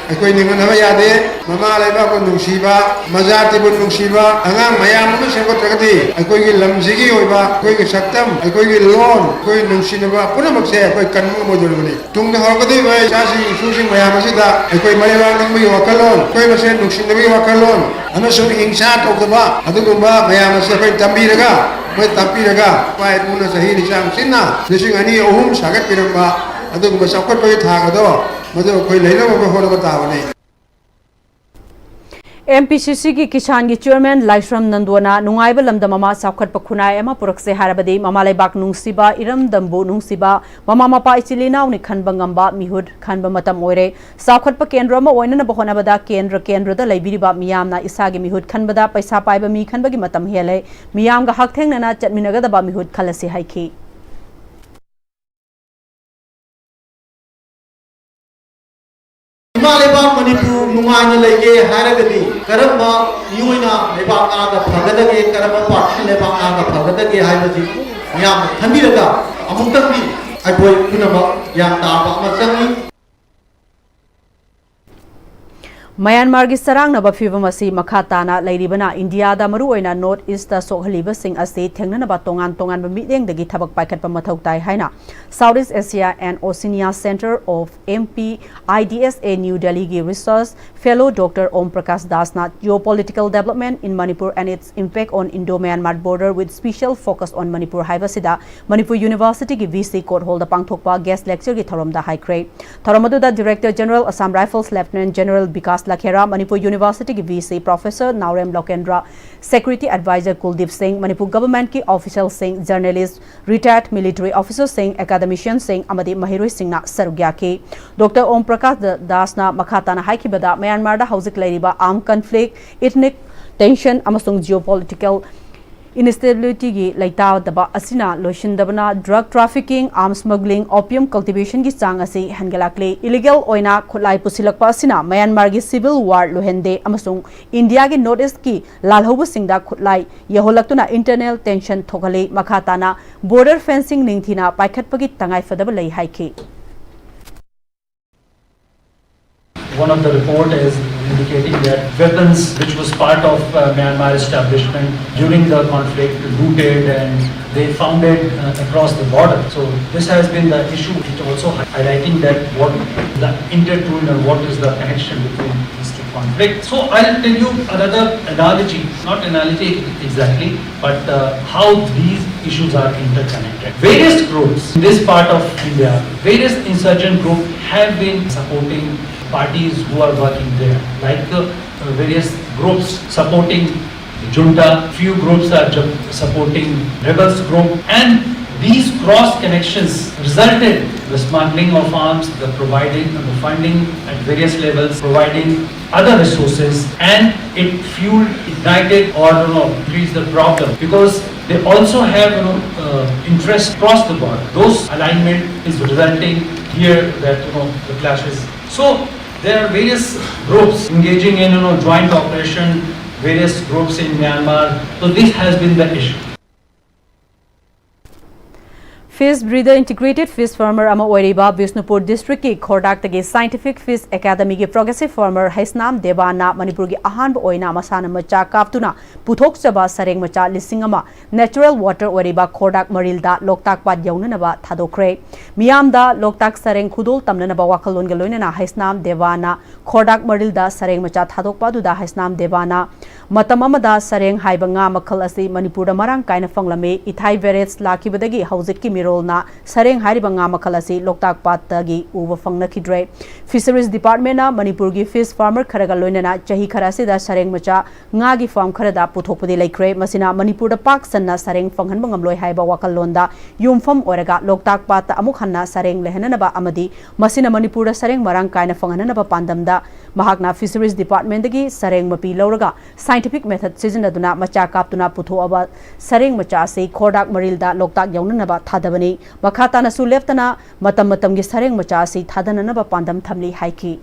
ꯑꯩꯈꯣꯏ ꯅꯤꯡꯍꯟꯅꯕ ꯌꯥꯗꯦ꯫ ꯃꯃꯥ ꯂꯩꯕꯥꯛꯄꯨ ꯅꯨꯡꯁꯤꯕ, ꯃꯖꯥꯇꯤꯕꯨ ꯅꯨꯡꯁꯤꯕ ꯑꯉꯥꯡ ꯃꯌꯥꯝ ꯑꯃ ꯁꯦꯝꯒꯠꯇ꯭ꯔꯒꯗꯤ ꯑꯩꯈꯣꯏꯒꯤ ꯂꯝꯁꯤꯒꯤ ꯑꯣꯏꯕ, ꯑꯩꯈꯣꯏꯒꯤ ꯁꯛꯇꯝ, ꯑꯩꯈꯣꯏꯒꯤ ꯂꯣꯟ, ꯑꯩꯈꯣꯏ ꯅꯨꯡꯁꯤꯅꯕ ꯄꯨꯝꯅꯃꯛꯁꯦ ꯑꯩꯈꯣꯏ ꯀꯟꯕ ꯉꯝꯃꯣꯏꯗꯧꯔꯤꯕꯅꯤ꯫ ꯇꯨꯡꯗ ꯍꯧꯔꯛꯀꯗꯧꯔꯤꯕ ꯏꯆꯥꯁꯤꯡ ꯏꯁꯨꯁꯤꯡ ꯃꯌꯥꯝ ꯑꯁꯤꯗ ꯑꯩꯈꯣꯏ ꯃꯔꯩꯕꯥꯛ ꯅꯤꯡꯕꯒꯤ ꯋꯥꯈꯜꯂꯣꯟ, ꯑꯩꯈꯣꯏ ꯃꯁꯦꯟ ꯅꯨꯡꯁꯤꯅꯕꯒꯤ ꯋꯥꯈꯜꯂꯣꯟ ꯑꯃꯁꯨꯡ ꯍꯤꯡꯁꯥ ꯇꯧꯗꯕ ꯑꯗꯨꯒꯨꯝꯕ ꯃꯌꯥꯝ ꯑꯁꯤ ꯑꯩꯈꯣꯏ ꯇꯝꯕꯤꯔꯒ, ꯑꯩꯈꯣꯏ ꯇꯥꯛꯄꯤꯔꯒ, ꯏꯄꯥ ꯏꯄꯨꯅ ꯆꯍꯤ ꯂꯤꯁꯥꯡ ꯆꯤꯟꯅ ꯂꯤꯁꯤꯡ ꯑꯅꯤ ꯑꯍꯨꯝ ꯁꯥꯒꯠꯄꯤꯔꯝꯕ ꯑꯗꯨꯒꯨꯝꯕ ꯆꯥꯎꯈꯠꯄꯒꯤ ꯊꯥꯛ ꯑꯗꯣ ꯃꯗꯨ ꯑꯩꯈꯣꯏ ꯂꯩꯅꯕ ꯍꯣꯠꯅꯕ ꯇꯥꯕꯅꯤ꯫ ꯑꯦꯝ ꯄꯤ ꯁꯤ ꯁꯤꯒꯤ ꯀꯤꯁꯥꯟꯒꯤ ꯆꯤꯌꯔꯃꯦꯟ ꯂꯥꯏꯁ꯭ꯔꯝ ꯅꯟꯗꯣꯅ ꯅꯨꯡꯉꯥꯏꯕ ꯂꯝꯗꯝ ꯑꯃ ꯆꯥꯎꯈꯠꯄ ꯈꯨꯟꯅꯥꯏ ꯑꯃ ꯄꯨꯔꯛꯁꯦ ꯍꯥꯏꯔꯕꯗꯤ ꯃꯃꯥ ꯂꯩꯕꯥꯛ ꯅꯨꯡꯁꯤꯕ, ꯏꯔꯝꯗꯝꯕꯨ ꯅꯨꯡꯁꯤꯕ, ꯃꯃꯥ ꯃꯄꯥ ꯏꯆꯤꯜ ꯏꯅꯥꯎꯅꯤ ꯈꯟꯕ ꯉꯝꯕ ꯃꯤꯍꯨꯠ ꯈꯟꯕ ꯃꯇꯝ ꯑꯣꯏꯔꯦ꯫ ꯆꯥꯎꯈꯠꯄ ꯀꯦꯟꯗ꯭ꯔ ꯑꯃ ꯑꯣꯏꯅꯅꯕ ꯍꯣꯠꯅꯕꯗ ꯀꯦꯟꯗ꯭ꯔ ꯀꯦꯟꯗ꯭ꯔꯗ ꯂꯩꯕꯤꯔꯤꯕ ꯃꯤꯌꯥꯝꯅ ꯏꯁꯥꯒꯤ ꯃꯤꯍꯨꯠ ꯈꯟꯕꯗ ꯄꯩꯁꯥ ꯄꯥꯏꯕ ꯃꯤ ꯈꯟꯕꯒꯤ ꯃꯇꯝ ꯍꯦꯜꯂꯦ꯫ ꯃꯤꯌꯥꯝꯒ ꯍꯛꯊꯦꯡꯅꯅ ꯆꯠꯃꯤꯟꯅꯒꯗꯕ ꯃꯤꯍꯨꯠ ꯈꯜꯂꯁꯤ ꯍꯥꯏꯈꯤ꯫ ꯏꯃꯥ ꯂꯩꯕꯥꯛ ꯃꯅꯤꯄꯨꯔ ꯅꯨꯡꯉꯥꯏꯅ ꯂꯩꯒꯦ ꯍꯥꯏꯔꯒꯗꯤ ꯀꯔꯝꯕ ꯃꯤꯑꯣꯏꯅ ꯂꯩꯕꯥꯛ ꯉꯥꯛꯑꯒ ꯐꯒꯗꯒꯦ, ꯀꯔꯝꯕ ꯄꯥꯔꯇꯤꯅ ꯂꯩꯕꯥꯛ ꯉꯥꯛꯑꯒ ꯐꯒꯗꯒꯦ ꯍꯥꯏꯕꯁꯤ ꯃꯤꯌꯥꯝꯅ ꯈꯟꯕꯤꯔꯒ ꯑꯃꯨꯛꯇꯪꯗꯤ ꯑꯩꯈꯣꯏ ꯄꯨꯝꯅꯃꯛ ꯒ꯭ꯌꯥꯟ ꯇꯥꯕ ꯑꯃ ꯆꯪꯏ꯫ ꯃ꯭ꯌꯥꯟꯃꯥꯔꯒꯤ ꯆꯔꯥꯡꯅꯕ ꯐꯤꯚꯝ ꯑꯁꯤ ꯃꯈꯥ ꯇꯥꯅ ꯂꯩꯔꯤꯕꯅ ꯏꯟꯗꯤꯌꯥꯗ ꯃꯔꯨꯑꯣꯏꯅ ꯅꯣꯔꯠ ꯏꯁꯇ ꯁꯣꯛꯍꯜꯂꯤꯕꯁꯤꯡ ꯑꯁꯤ ꯊꯦꯡꯅꯅꯕ ꯇꯣꯉꯥꯟ ꯇꯣꯉꯥꯟꯕ ꯃꯤꯠꯌꯦꯡꯗꯒꯤ ꯊꯕꯛ ꯄꯥꯏꯈꯠꯄ ꯃꯊꯧ ꯇꯥꯏ ꯍꯥꯏꯅ South East Asia and Oceania Centre of M P I D S A New Delhi ꯒꯤ research fellow Doctor Om Prakash Das ꯅ Geopolitical Development in Manipur and Its Impact on Indo-Myanmar Border with Special Focus on Manipur ꯍꯥꯏꯕꯁꯤꯗ ꯃꯅꯤꯄꯨꯔ ꯌꯨꯅꯤꯚꯔꯁꯤꯇꯤꯒꯤ V C Court Hall ꯗ ꯄꯥꯡꯊꯣꯛꯄ guest lecture ꯒꯤ ꯊꯧꯔꯝꯗ ꯍꯥꯏꯈ꯭ꯔꯦ꯫ ꯊꯧꯔꯝ ꯑꯗꯨꯗ Director General Assam Rifles Lieutenant General Bikash Lakhera, Manipur ꯌꯨꯅꯤꯚꯔꯁꯤꯇꯤꯒꯤ V C Professor ꯅꯥꯎꯔꯦꯝ ꯂꯣꯀꯦꯟꯗ꯭ꯔ, Security Advisor ꯀꯨꯜꯗꯤꯞ ꯁꯤꯡ, ꯃꯅꯤꯄꯨꯔ government ꯀꯤ official ꯁꯤꯡ, journalist, retired military officer ꯁꯤꯡ, academician ꯁꯤꯡ ꯑꯃꯗꯤ ꯃꯍꯩꯔꯣꯏꯁꯤꯡꯅ ꯁꯔꯨꯛ ꯌꯥꯈꯤ꯫ Doctor Om Prakash ꯗꯥꯁꯅ ꯃꯈꯥ ꯇꯥꯅ ꯍꯥꯏꯈꯤꯕꯗ, ꯃ꯭ꯌꯥꯟꯃꯥꯔꯗ ꯍꯧꯖꯤꯛ ꯂꯩꯔꯤꯕ armed conflict, ethnic tension ꯑꯃꯁꯨꯡ geopolitical ꯏꯟꯁꯇꯦꯕꯤꯂꯤꯇꯤꯒꯤ ꯂꯩꯇꯥꯗꯕ ꯑꯁꯤꯅ ꯂꯣꯏꯁꯤꯟꯗꯕꯅ drug trafficking, arms smuggling, opium cultivation ꯒꯤ ꯆꯥꯡ ꯑꯁꯤ ꯍꯦꯟꯒꯠꯂꯛꯂꯤ꯫ Illegal ꯑꯣꯏꯅ ꯈꯨꯠꯂꯥꯏ ꯄꯨꯁꯤꯜꯂꯛꯄ ꯑꯁꯤꯅ ꯃ꯭ꯌꯥꯟꯃꯥꯔꯒꯤ civil war ꯂꯣꯏꯍꯟꯗꯦ ꯑꯃꯁꯨꯡ ꯏꯟꯗꯤꯌꯥꯒꯤ North East ꯀꯤ ꯂꯥꯜꯍꯧꯕꯁꯤꯡꯗ ꯈꯨꯠꯂꯥꯏ ꯌꯧꯍꯜꯂꯛꯇꯨꯅ internal tension ꯊꯣꯛꯍꯜꯂꯤ꯫ ꯃꯈꯥ ꯇꯥꯅ border fencing ꯅꯤꯡꯊꯤꯅ ꯄꯥꯏꯈꯠꯄꯒꯤ ꯇꯉꯥꯏꯐꯗꯕ ꯂꯩ ꯍꯥꯏꯈꯤ꯫ One of the report is indicating that weapons which was part of uh, Myanmar establishment during the conflict looted and they found it uh, across the border. So this has been the issue which also hi- highlighting that what the intertwine or what is the connection between these two conflicts. So I'll tell you another analogy, not analogy exactly, but uh, how these issues are interconnected. Various groups in this part of India, various insurgent groups have been supporting parties who are working there, like uh, various groups supporting junta, few groups are ju- supporting rebels group, and these cross connections resulted the smuggling of arms, the providing the funding at various levels, providing other resources, and it fueled, ignited, or you know, increased the problem because they also have you know uh, interest across the board. Those alignment is resulting here that you know the clashes. So there are various groups engaging in you know joint operation, various groups in Myanmar. So this has been the issue. Fish breeder integrated fish farmer ꯑꯃ ꯑꯣꯏꯔꯤꯕ ꯕꯤꯁꯅꯨꯄꯨꯔ ꯗꯤꯁꯇ꯭ꯔꯤꯛꯀꯤ ꯈꯣꯔꯗꯥꯛꯇꯒꯤ Scientific Fish Academyꯒꯤ progressive farmer Heisnam ꯗꯦꯕꯥꯅ ꯃꯅꯤꯄꯨꯔꯒꯤ ꯑꯍꯥꯟꯕ ꯑꯣꯏꯅ ꯃꯁꯥꯅ ꯃꯆꯥ ꯀꯥꯞꯇꯨꯅ ꯄꯨꯊꯣꯛꯆꯕ ꯁꯔꯦꯡ ꯃꯆꯥ ꯂꯤꯁꯤꯡ ꯑꯃ natural water ꯑꯣꯏꯔꯤꯕ ꯈꯣꯔꯗꯥꯛ ꯃꯔꯤꯜꯗ ꯂꯣꯛꯇꯥꯛ ꯄꯥꯠ ꯌꯧꯅꯅꯕ ꯊꯥꯗꯣꯛꯈ꯭ꯔꯦ꯫ ꯃꯤꯌꯥꯝꯗ ꯂꯣꯛꯇꯥꯛ ꯁꯔꯦꯡ ꯈꯨꯗꯣꯜ ꯇꯝꯅꯅꯕ ꯋꯥꯈꯜꯂꯣꯟꯒ ꯂꯣꯏꯅꯅ ꯍꯩꯁꯅꯥꯝ ꯗꯦꯕꯥꯅ ꯈꯣꯔꯗꯥꯛ ꯃꯔꯤꯜꯗ ꯁꯔꯦꯡ ꯃꯆꯥ ꯊꯥꯗꯣꯛꯄ ꯑꯗꯨꯗ ꯍꯩꯁꯅꯥꯝ ꯗꯦꯕꯥꯅ ꯃꯇꯝ ꯑꯃꯗ ꯁꯔꯦꯡ ꯍꯥꯏꯕ ꯉꯥ ꯃꯈꯜ ꯑꯁꯤ ꯃꯅꯤꯄꯨꯔꯗ ꯃꯔꯥꯡ ꯀꯥꯏꯅ ꯐꯪꯂꯝꯃꯤ꯫ ꯏꯊꯥꯏ ꯚꯦꯔꯦꯠꯁ ꯂꯥꯛꯈꯤꯕꯗꯒꯤ ꯍꯧꯖꯤꯛꯀꯤ ꯃꯤꯔꯣꯜꯅ ꯁꯔꯦꯡ ꯍꯥꯏꯔꯤꯕ ꯉꯥ ꯃꯈꯜ ꯑꯁꯤ ꯂꯣꯛꯇꯥꯛ ꯄꯥꯠꯇꯒꯤ ꯎꯕ ꯐꯪꯅꯈꯤꯗ꯭ꯔꯦ꯫ Fisheries Departmentꯅ ꯃꯅꯤꯄꯨꯔꯒꯤ fish farmer ꯈꯔꯒ ꯂꯣꯏꯅꯅ ꯆꯍꯤ ꯈꯔ ꯑꯁꯤꯗ ꯁꯔꯦꯡ ꯃꯆꯥ ꯉꯥꯒꯤ farm ꯈꯔꯗ ꯄꯨꯊꯣꯛꯄꯗꯤ ꯂꯩꯈ꯭ꯔꯦ꯫ ꯃꯁꯤꯅ ꯃꯅꯤꯄꯨꯔꯗ ꯄꯥꯛ ꯁꯟꯅ ꯁꯔꯦꯡ ꯐꯪꯍꯟꯕ ꯉꯝꯂꯣꯏ ꯍꯥꯏꯕ ꯋꯥꯈꯜꯂꯣꯟꯗ ꯌꯨꯝꯐꯝ ꯑꯣꯏꯔꯒ ꯂꯣꯛꯇꯥꯛ ꯄꯥꯠꯇ ꯑꯃꯨꯛ ꯍꯟꯅ ꯁꯔꯦꯡ ꯂꯩꯍꯟꯅꯅꯕ ꯑꯃꯗꯤ ꯃꯁꯤꯅ ꯃꯅꯤꯄꯨꯔꯗ ꯁꯔꯦꯡ ꯃꯔꯥꯡ ꯀꯥꯏꯅ ꯐꯪꯍꯟꯅꯅꯕ ꯄꯥꯟꯗꯝꯗ ꯃꯍꯥꯛꯅ Fisheries Departmentꯗꯒꯤ ꯁꯔꯦꯡ ꯃꯄꯤ ꯂꯧꯔꯒ Scientific method ꯁꯤꯖꯤꯟꯅꯗꯨꯅ ꯃꯆꯥ ꯀꯥꯞꯇꯨꯅ ꯄꯨꯊꯣꯛꯑꯕ ꯁꯔꯦꯡ ꯃꯆꯥ ꯑꯁꯤ ꯈꯣꯔꯗꯥꯛ ꯃꯔꯤꯜꯗ ꯂꯣꯛꯇꯥꯛ ꯌꯧꯅꯅꯕ ꯊꯥꯗꯕꯅꯤ꯫ ꯃꯈꯥ ꯇꯥꯅꯁꯨ ꯂꯦꯞꯇꯅ ꯃꯇꯝ ꯃꯇꯝꯒꯤ ꯁꯔꯦꯡ ꯃꯆꯥ ꯑꯁꯤ ꯊꯥꯗꯅꯅꯕ ꯄꯥꯟꯗꯝ ꯊꯝꯂꯤ ꯍꯥꯏꯈꯤ꯫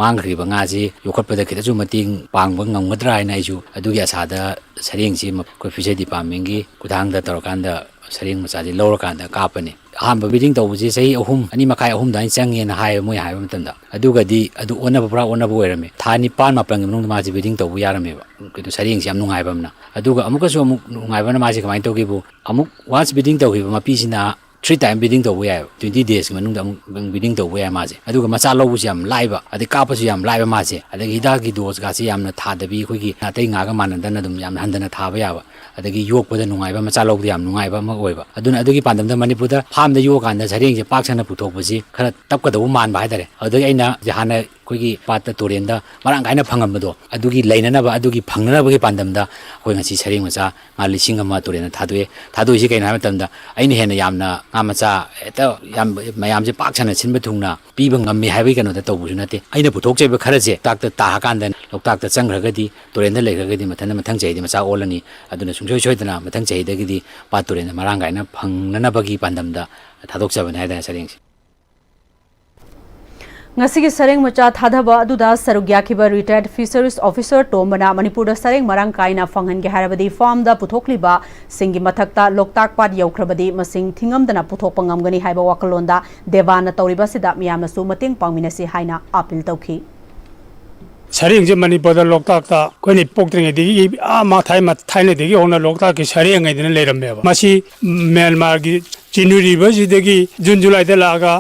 ꯃꯥꯡꯈ꯭ꯔꯤꯕ ꯉꯥꯁꯤ ꯌꯣꯛꯈꯠꯄꯗ ꯈꯤꯇꯁꯨ ꯃꯇꯦꯡ ꯄꯥꯡꯕ ꯉꯝꯒꯗ꯭ꯔꯥ ꯍꯥꯏꯅ ꯑꯩꯁꯨ ꯑꯗꯨꯒꯤ ꯑꯁꯥꯗ ꯁꯔꯦꯡꯁꯤ ꯑꯩꯈꯣꯏ ꯐꯤꯁꯔꯤ ꯗꯤꯄꯥꯔꯠꯃꯦꯟꯒꯤ ꯈꯨꯠꯊꯥꯡꯗ ꯇꯧꯔꯀꯥꯟꯗ ꯁꯔꯦꯡ ꯃꯆꯥꯁꯤ ꯂꯧꯔꯀꯥꯟꯗ ꯀꯥꯞꯄꯅꯤ꯫ ꯑꯍꯥꯟꯕ ꯕ꯭ꯔꯤꯗꯤꯡ ꯇꯧꯕꯁꯤ ꯆꯍꯤ ꯑꯍꯨꯝ, ꯑꯅꯤ ꯃꯈꯥꯏ, ꯑꯍꯨꯝ ꯑꯗꯨꯃꯥꯏꯅ ꯆꯪꯉꯦꯅ ꯍꯥꯏꯌꯦ ꯃꯣꯏ ꯍꯥꯏꯕ ꯃꯇꯝꯗ꯫ ꯑꯗꯨꯒꯗꯤ ꯑꯗꯨ ꯑꯣꯟꯅꯕ, ꯄꯨꯔꯥ ꯑꯣꯟꯅꯕ ꯑꯣꯏꯔꯝꯃꯦ꯫ ꯊꯥ ꯅꯤꯄꯥꯟ ꯃꯥꯄꯟꯒꯤ ꯃꯅꯨꯡꯗ ꯃꯥꯁꯤ ꯕ꯭ꯔꯤꯗꯤꯡ ꯇꯧꯕ ꯌꯥꯔꯝꯃꯦꯕ꯫ ꯀꯩꯅꯣ, ꯁꯔꯦꯡꯁꯤ ꯌꯥꯝ ꯅꯨꯡꯉꯥꯏꯕ ꯑꯃꯅ꯫ ꯑꯗꯨꯒ ꯑꯃꯨꯛꯀꯁꯨ ꯑꯃꯨꯛ ꯅꯨꯡꯉꯥꯏꯕꯅ ꯃꯥꯁꯤ ꯀꯃꯥꯏꯅ ꯇꯧꯒꯦꯕꯨ, ꯑꯃꯨꯛ once ꯕ꯭ꯔꯤꯗꯤꯡ ꯇꯧꯈꯤꯕ ꯃꯄꯤꯁꯤꯅ three time ꯕ꯭ꯔꯤꯗꯤꯡ ꯇꯧꯕ ꯌꯥꯏꯑꯕ꯫ Twenty days ꯀꯤ ꯃꯅꯨꯡꯗ ꯑꯃꯨꯛ ꯕ꯭ꯔꯤꯗꯤꯡ ꯇꯧꯕ ꯌꯥꯏ ꯃꯥꯁꯦ꯫ ꯑꯗꯨꯒ ꯃꯆꯥ ꯂꯧꯕꯁꯨ ꯌꯥꯝ ꯂꯥꯏꯕ, ꯑꯗꯩ ꯀꯥꯞꯄꯁꯨ ꯌꯥꯝ ꯂꯥꯏꯕ ꯃꯥꯁꯦ꯫ ꯑꯗꯒꯤ ꯍꯤꯗꯥꯛꯀꯤ ꯗꯣꯁꯀꯥꯁꯦ ꯌꯥꯝꯅ ꯊꯥꯗꯕꯤ, ꯑꯩꯈꯣꯏꯒꯤ ꯑꯇꯩ ꯉꯥꯒ ꯃꯥꯟꯅꯗꯅ ꯑꯗꯨꯝ ꯌꯥꯝꯅ ꯍꯟꯊꯅ ꯊꯥꯕ ꯌꯥꯕ, ꯑꯗꯒꯤ ꯌꯣꯛꯄꯗ ꯅꯨꯡꯉꯥꯏꯕ, ꯃꯆꯥ ꯂꯧꯕꯗ ꯌꯥꯝ ꯅꯨꯡꯉꯥꯏꯕ ꯑꯃ ꯑꯣꯏꯕ꯫ ꯑꯗꯨꯅ ꯑꯗꯨꯒꯤ ꯄꯥꯟꯗꯝꯗ ꯃꯅꯤꯄꯨꯔꯗ ꯐꯥꯔꯝꯗ ꯌꯣꯛꯑꯀꯥꯟꯗ ꯁꯔꯦꯡꯁꯦ ꯄꯥꯛ ꯁꯟꯅ ꯄꯨꯊꯣꯛꯄꯁꯤ ꯈꯔ ꯇꯞꯀꯗꯧꯕ ꯃꯥꯟꯕ ꯍꯥꯏꯇꯥꯔꯦ꯫ ꯑꯗꯨꯗꯒꯤ ꯑꯩꯅ ꯍꯥꯟꯅ ꯑꯩꯈꯣꯏꯒꯤ ꯄꯥꯠꯇ, ꯇꯨꯔꯦꯟꯗ ꯃꯔꯥꯡ ꯀꯥꯏꯅ ꯐꯪꯉꯝꯕꯗꯣ, ꯑꯗꯨꯒꯤ ꯂꯩꯅꯅꯕ, ꯑꯗꯨꯒꯤ ꯐꯪꯅꯅꯕꯒꯤ ꯄꯥꯟꯗꯝꯗ ꯑꯩꯈꯣꯏ ꯉꯁꯤ ꯁꯔꯦꯡ ꯃꯆꯥ ꯉꯥ ꯂꯤꯁꯤꯡ ꯑꯃ ꯇꯨꯔꯦꯟꯗ ꯊꯥꯗꯣꯛꯑꯦ꯫ ꯊꯥꯗꯣꯛꯏꯁꯤ ꯀꯩꯅꯣ ꯍꯥꯏꯕ ꯃꯇꯝꯗ, ꯑꯩꯅ ꯍꯦꯟꯅ ꯌꯥꯝꯅ ꯉꯥ ꯃꯆꯥ ꯍꯦꯛꯇ ꯌꯥꯝ ꯃꯌꯥꯝꯁꯦ ꯄꯥꯛ ꯁꯟꯅ ꯁꯤꯟꯕ ꯊꯨꯡꯅ ꯄꯤꯕ ꯉꯝꯃꯤ ꯍꯥꯏꯕꯒꯤ ꯀꯩꯅꯣꯗ ꯇꯧꯕꯁꯨ ꯅꯠꯇꯦ꯫ ꯑꯩꯅ ꯄꯨꯊꯣꯛꯆꯔꯤꯕ ꯈꯔꯁꯦ ꯂꯣꯛꯇꯥꯛꯇ ꯇꯥꯍꯀꯥꯟꯗ, ꯂꯣꯛꯇꯥꯛꯇ ꯆꯪꯈ꯭ꯔꯒꯗꯤ, ꯇꯨꯔꯦꯟꯗ ꯂꯩꯈ꯭ꯔꯒꯗꯤ ꯃꯊꯟꯇ ꯃꯊꯪ ꯆꯍꯤꯗꯤ ꯃꯆꯥ ꯑꯣꯜꯂꯅꯤ꯫ ꯑꯗꯨꯅ ꯁꯨꯡꯁꯣꯏ ꯁꯣꯏꯗꯅ ꯃꯊꯪ ꯆꯍꯤꯗꯒꯤꯗꯤ ꯄꯥꯠ ꯇꯨꯔꯦꯟꯗ ꯃꯔꯥꯡ ꯀꯥꯏꯅ ꯐꯪꯅꯅꯕꯒꯤ ꯄꯥꯟꯗꯝꯗ ꯊꯥꯗꯣꯛꯆꯕꯅꯤ ꯍꯥꯏꯇꯥꯔꯦ ꯁꯔꯦꯡꯁꯦ꯫ ꯉꯁꯤꯒꯤ ꯁꯔꯦꯡ ꯃꯆꯥ ꯊꯥꯗꯕ ꯑꯗꯨꯗ ꯁꯔꯨꯛ ꯌꯥꯈꯤꯕ retired fisheries officer ꯇꯣꯝꯕꯅ ꯃꯅꯤꯄꯨꯔꯗ ꯁꯔꯦꯡ ꯃꯔꯥꯡ ꯀꯥꯏꯅ ꯐꯪꯍꯟꯒꯦ ꯍꯥꯏꯔꯕꯗꯤ ꯐꯥꯔꯝꯗ ꯄꯨꯊꯣꯛꯂꯤꯕ ꯁꯤꯡꯒꯤ ꯃꯊꯛꯇ ꯂꯣꯛꯇꯥꯛ ꯄꯥꯠ ꯌꯧꯈ꯭ꯔꯕꯗꯤ ꯃꯁꯤꯡ ꯊꯤꯉꯝꯗꯅ ꯄꯨꯊꯣꯛꯄ ꯉꯝꯒꯅꯤ ꯍꯥꯏꯕ ꯋꯥꯈꯜꯂꯣꯟꯗ ꯗꯦꯕꯥꯟꯅ ꯇꯧꯔꯤꯕ ꯑꯁꯤꯗ ꯃꯤꯌꯥꯝꯅꯁꯨ ꯃꯇꯦꯡ ꯄꯥꯡꯃꯤꯟꯅꯁꯤ ꯍꯥꯏꯅ ꯑꯥꯄꯤꯜ ꯇꯧꯈꯤ꯫ ꯁꯔꯦꯡꯁꯦ ꯃꯅꯤꯄꯨꯔꯗ ꯂꯣꯛꯇꯥꯛꯇ ꯑꯩꯈꯣꯏꯅ ꯄꯣꯛꯇ꯭ꯔꯤꯉꯩꯗꯒꯤ ꯑꯥ ꯃꯥ ꯊꯥꯏ-, ꯊꯥꯏꯅꯗꯒꯤ ꯍꯧꯅ ꯂꯣꯛꯇꯥꯛꯀꯤ ꯁꯔꯦꯡ ꯍꯥꯏꯗꯅ ꯂꯩꯔꯝꯃꯦꯕ꯫ ꯃꯁꯤ ꯃ꯭ꯌꯥꯟꯃꯥꯔꯒꯤ ꯆꯤꯅꯨ ꯔꯤꯚꯔꯁꯤꯗꯒꯤ ꯖꯨꯟ ꯖꯨꯂꯥꯏꯗ ꯂꯥꯛꯑꯒ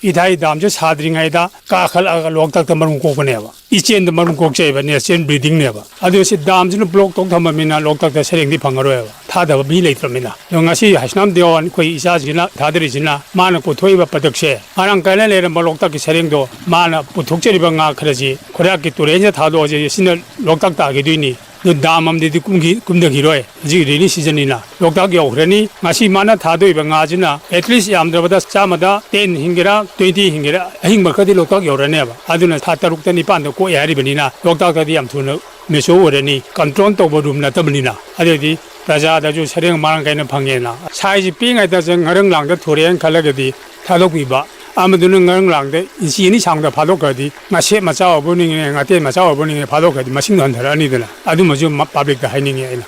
ꯏꯊꯥꯏ ꯗꯥꯝꯁꯦ ꯁꯥꯗ꯭ꯔꯤꯉꯩꯗ ꯀꯥꯈꯠꯂꯛꯑꯒ ꯂꯣꯛꯇꯥꯛꯇ ꯃꯔꯨꯝ ꯀꯣꯛꯄꯅꯦꯕ꯫ ꯏꯆꯦꯟꯗ ꯃꯔꯨꯝ ꯀꯣꯛꯆꯩꯕ, natural breedingꯅꯦꯕ꯫ ꯑꯗꯨ ꯁꯤ ꯗꯥꯝꯁꯤꯅ block ꯇꯧ ꯊꯝꯃꯃꯤꯅ ꯂꯣꯛꯇꯥꯛꯇ ꯁꯔꯦꯡꯗꯤ ꯐꯪꯉꯔꯣꯏꯕ, ꯊꯥꯗꯕ ꯃꯤ ꯂꯩꯇ꯭ꯔꯕꯅꯤꯅ꯫ ꯑꯗꯣ ꯉꯁꯤ ꯍꯩꯁꯅꯥꯝ ꯗꯦꯋꯥꯟ ꯑꯩꯈꯣꯏ ꯏꯆꯥꯁꯤꯡꯅ ꯊꯥꯗꯔꯤꯁꯤꯅ ꯃꯥꯅ ꯄꯨꯊꯣꯛꯏꯕ ꯄꯗꯛꯁꯦ ꯃꯔꯥꯡ ꯀꯥꯏꯅ ꯂꯩꯔꯝꯕ ꯂꯣꯛꯇꯥꯛꯀꯤ ꯁꯔꯦꯡꯗꯣ ꯃꯥꯅ ꯄꯨꯊꯣꯛꯆꯔꯤꯕ ꯉꯥ ꯈꯔꯁꯤ ꯈꯨꯔꯥꯛꯀꯤ ꯇꯨꯔꯦꯟꯁꯤꯗ ꯊꯥꯗꯣꯛꯑꯁꯦ, ꯁꯤꯅ ꯂꯣꯛꯇꯥꯛ ꯇꯥꯈꯤꯗꯣꯏꯅꯤ꯫ ꯑꯗꯨ ꯗꯥꯝ ꯑꯃꯗꯤ ꯀꯨꯝꯈꯤ ꯀꯨꯝꯊꯈꯤꯔꯣꯏ꯫ ꯍꯧꯖꯤꯛ ꯔꯦꯅꯤ ꯁꯤꯖꯟꯅꯤꯅ ꯂꯣꯛꯇꯥꯛ ꯌꯧꯈ꯭ꯔꯅꯤ꯫ ꯉꯁꯤ ꯃꯥꯅ ꯊꯥꯗꯣꯛꯏꯕ ꯉꯥꯁꯤꯅ at least ꯌꯥꯝꯗ꯭ꯔꯕꯗ ꯆꯥꯝꯃꯗ ten ꯍꯤꯡꯒꯦꯔꯥ twenty ꯍꯤꯡꯒꯦꯔꯥ, ꯑꯍꯤꯡꯕ ꯈꯔꯗꯤ ꯂꯣꯛꯇꯥꯛ ꯌꯧꯔꯅꯦꯕ꯫ ꯑꯗꯨꯅ ꯊꯥ ꯇꯔꯨꯛꯇ ꯅꯤꯄꯥꯟꯗ ꯀꯣꯛꯑꯦ ꯍꯥꯏꯔꯤꯕꯅꯤꯅ ꯂꯣꯛꯇꯥꯛꯇꯗꯤ ꯌꯥꯝ ꯊꯨꯅ mature ꯑꯣꯏꯔꯅꯤ꯫ Control ꯇꯧꯕ room ꯅꯠꯇꯕꯅꯤꯅ꯫ ꯑꯗꯨꯗꯤ ꯄ꯭ꯔꯖꯥꯗꯁꯨ ꯁꯔꯦꯡ ꯃꯔꯥꯡ ꯀꯥꯏꯅ ꯐꯪꯉꯦꯅ꯫ ꯁꯥꯏꯁꯤ ꯄꯤꯛꯏꯉꯩꯗ ꯉꯔꯪ ꯂꯥꯡꯗ ꯊꯣꯔꯛꯑꯦꯅ ꯈꯜꯂꯒꯗꯤ ꯊꯥꯗꯣꯛꯄꯤꯕ꯫ ꯑꯃꯗꯨꯅ ꯉꯔꯪ ꯂꯥꯡꯗ ꯏꯟꯆꯤ ꯑꯅꯤ ꯁꯥꯡꯗ ꯐꯥꯗꯣꯛꯈ꯭ꯔꯗꯤ ꯉꯥꯁꯦꯞ ꯃꯆꯥ ꯑꯣꯏꯕꯣ ꯅꯤꯡꯉꯦ, ꯉꯥꯇꯦꯟ ꯃꯆꯥ ꯑꯣꯏꯕꯣ ꯅꯤꯡꯉꯦ, ꯐꯥꯗꯣꯛꯈ꯭ꯔꯗꯤ ꯃꯁꯤꯡꯗꯣ ꯍꯟꯊꯔꯛꯑꯅꯤꯗꯅ꯫ ꯑꯗꯨꯃꯁꯨ ꯃ-, publicꯇ ꯍꯥꯏꯅꯤꯡꯉꯤ ꯑꯩꯅ꯫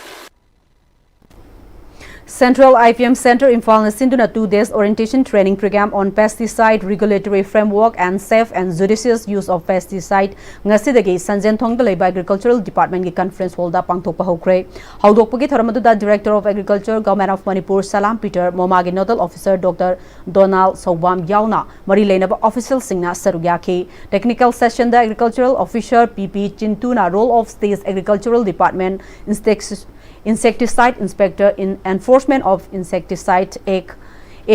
Central I P M Centre ꯏꯝꯐꯥꯜꯅ ꯁꯤꯟꯗꯨꯅ two days orientation training program on pesticide regulatory framework and safe and judicious use of pesticide ꯉꯁꯤꯗꯒꯤ ꯁꯟꯖꯦꯟꯊꯣꯡꯗ ꯂꯩꯕ Agricultural Departmentꯀꯤ conference hallꯗ ꯄꯥꯡꯊꯣꯛꯄ ꯍꯧꯈ꯭ꯔꯦ꯫ ꯍꯧꯗꯣꯛꯄꯒꯤ ꯊꯧꯔꯝ ꯑꯗꯨꯗ Director of Agriculture, Government of Manipur, Salam Peter, ꯃꯣꯃꯥꯒꯤ Nodal Officer Doctor Donal Soubam ꯌꯥꯎꯅ ꯃꯔꯤ ꯂꯩꯅꯕ officialꯁꯤꯡꯅ ꯁꯔꯨꯛ ꯌꯥꯈꯤ꯫ Technical sessionꯗ Agricultural Officer P P ꯆꯤꯟꯇꯨꯅ role of state Agricultural Department Insects-, Insecticide Inspector in Enforcement of Insecticide Act,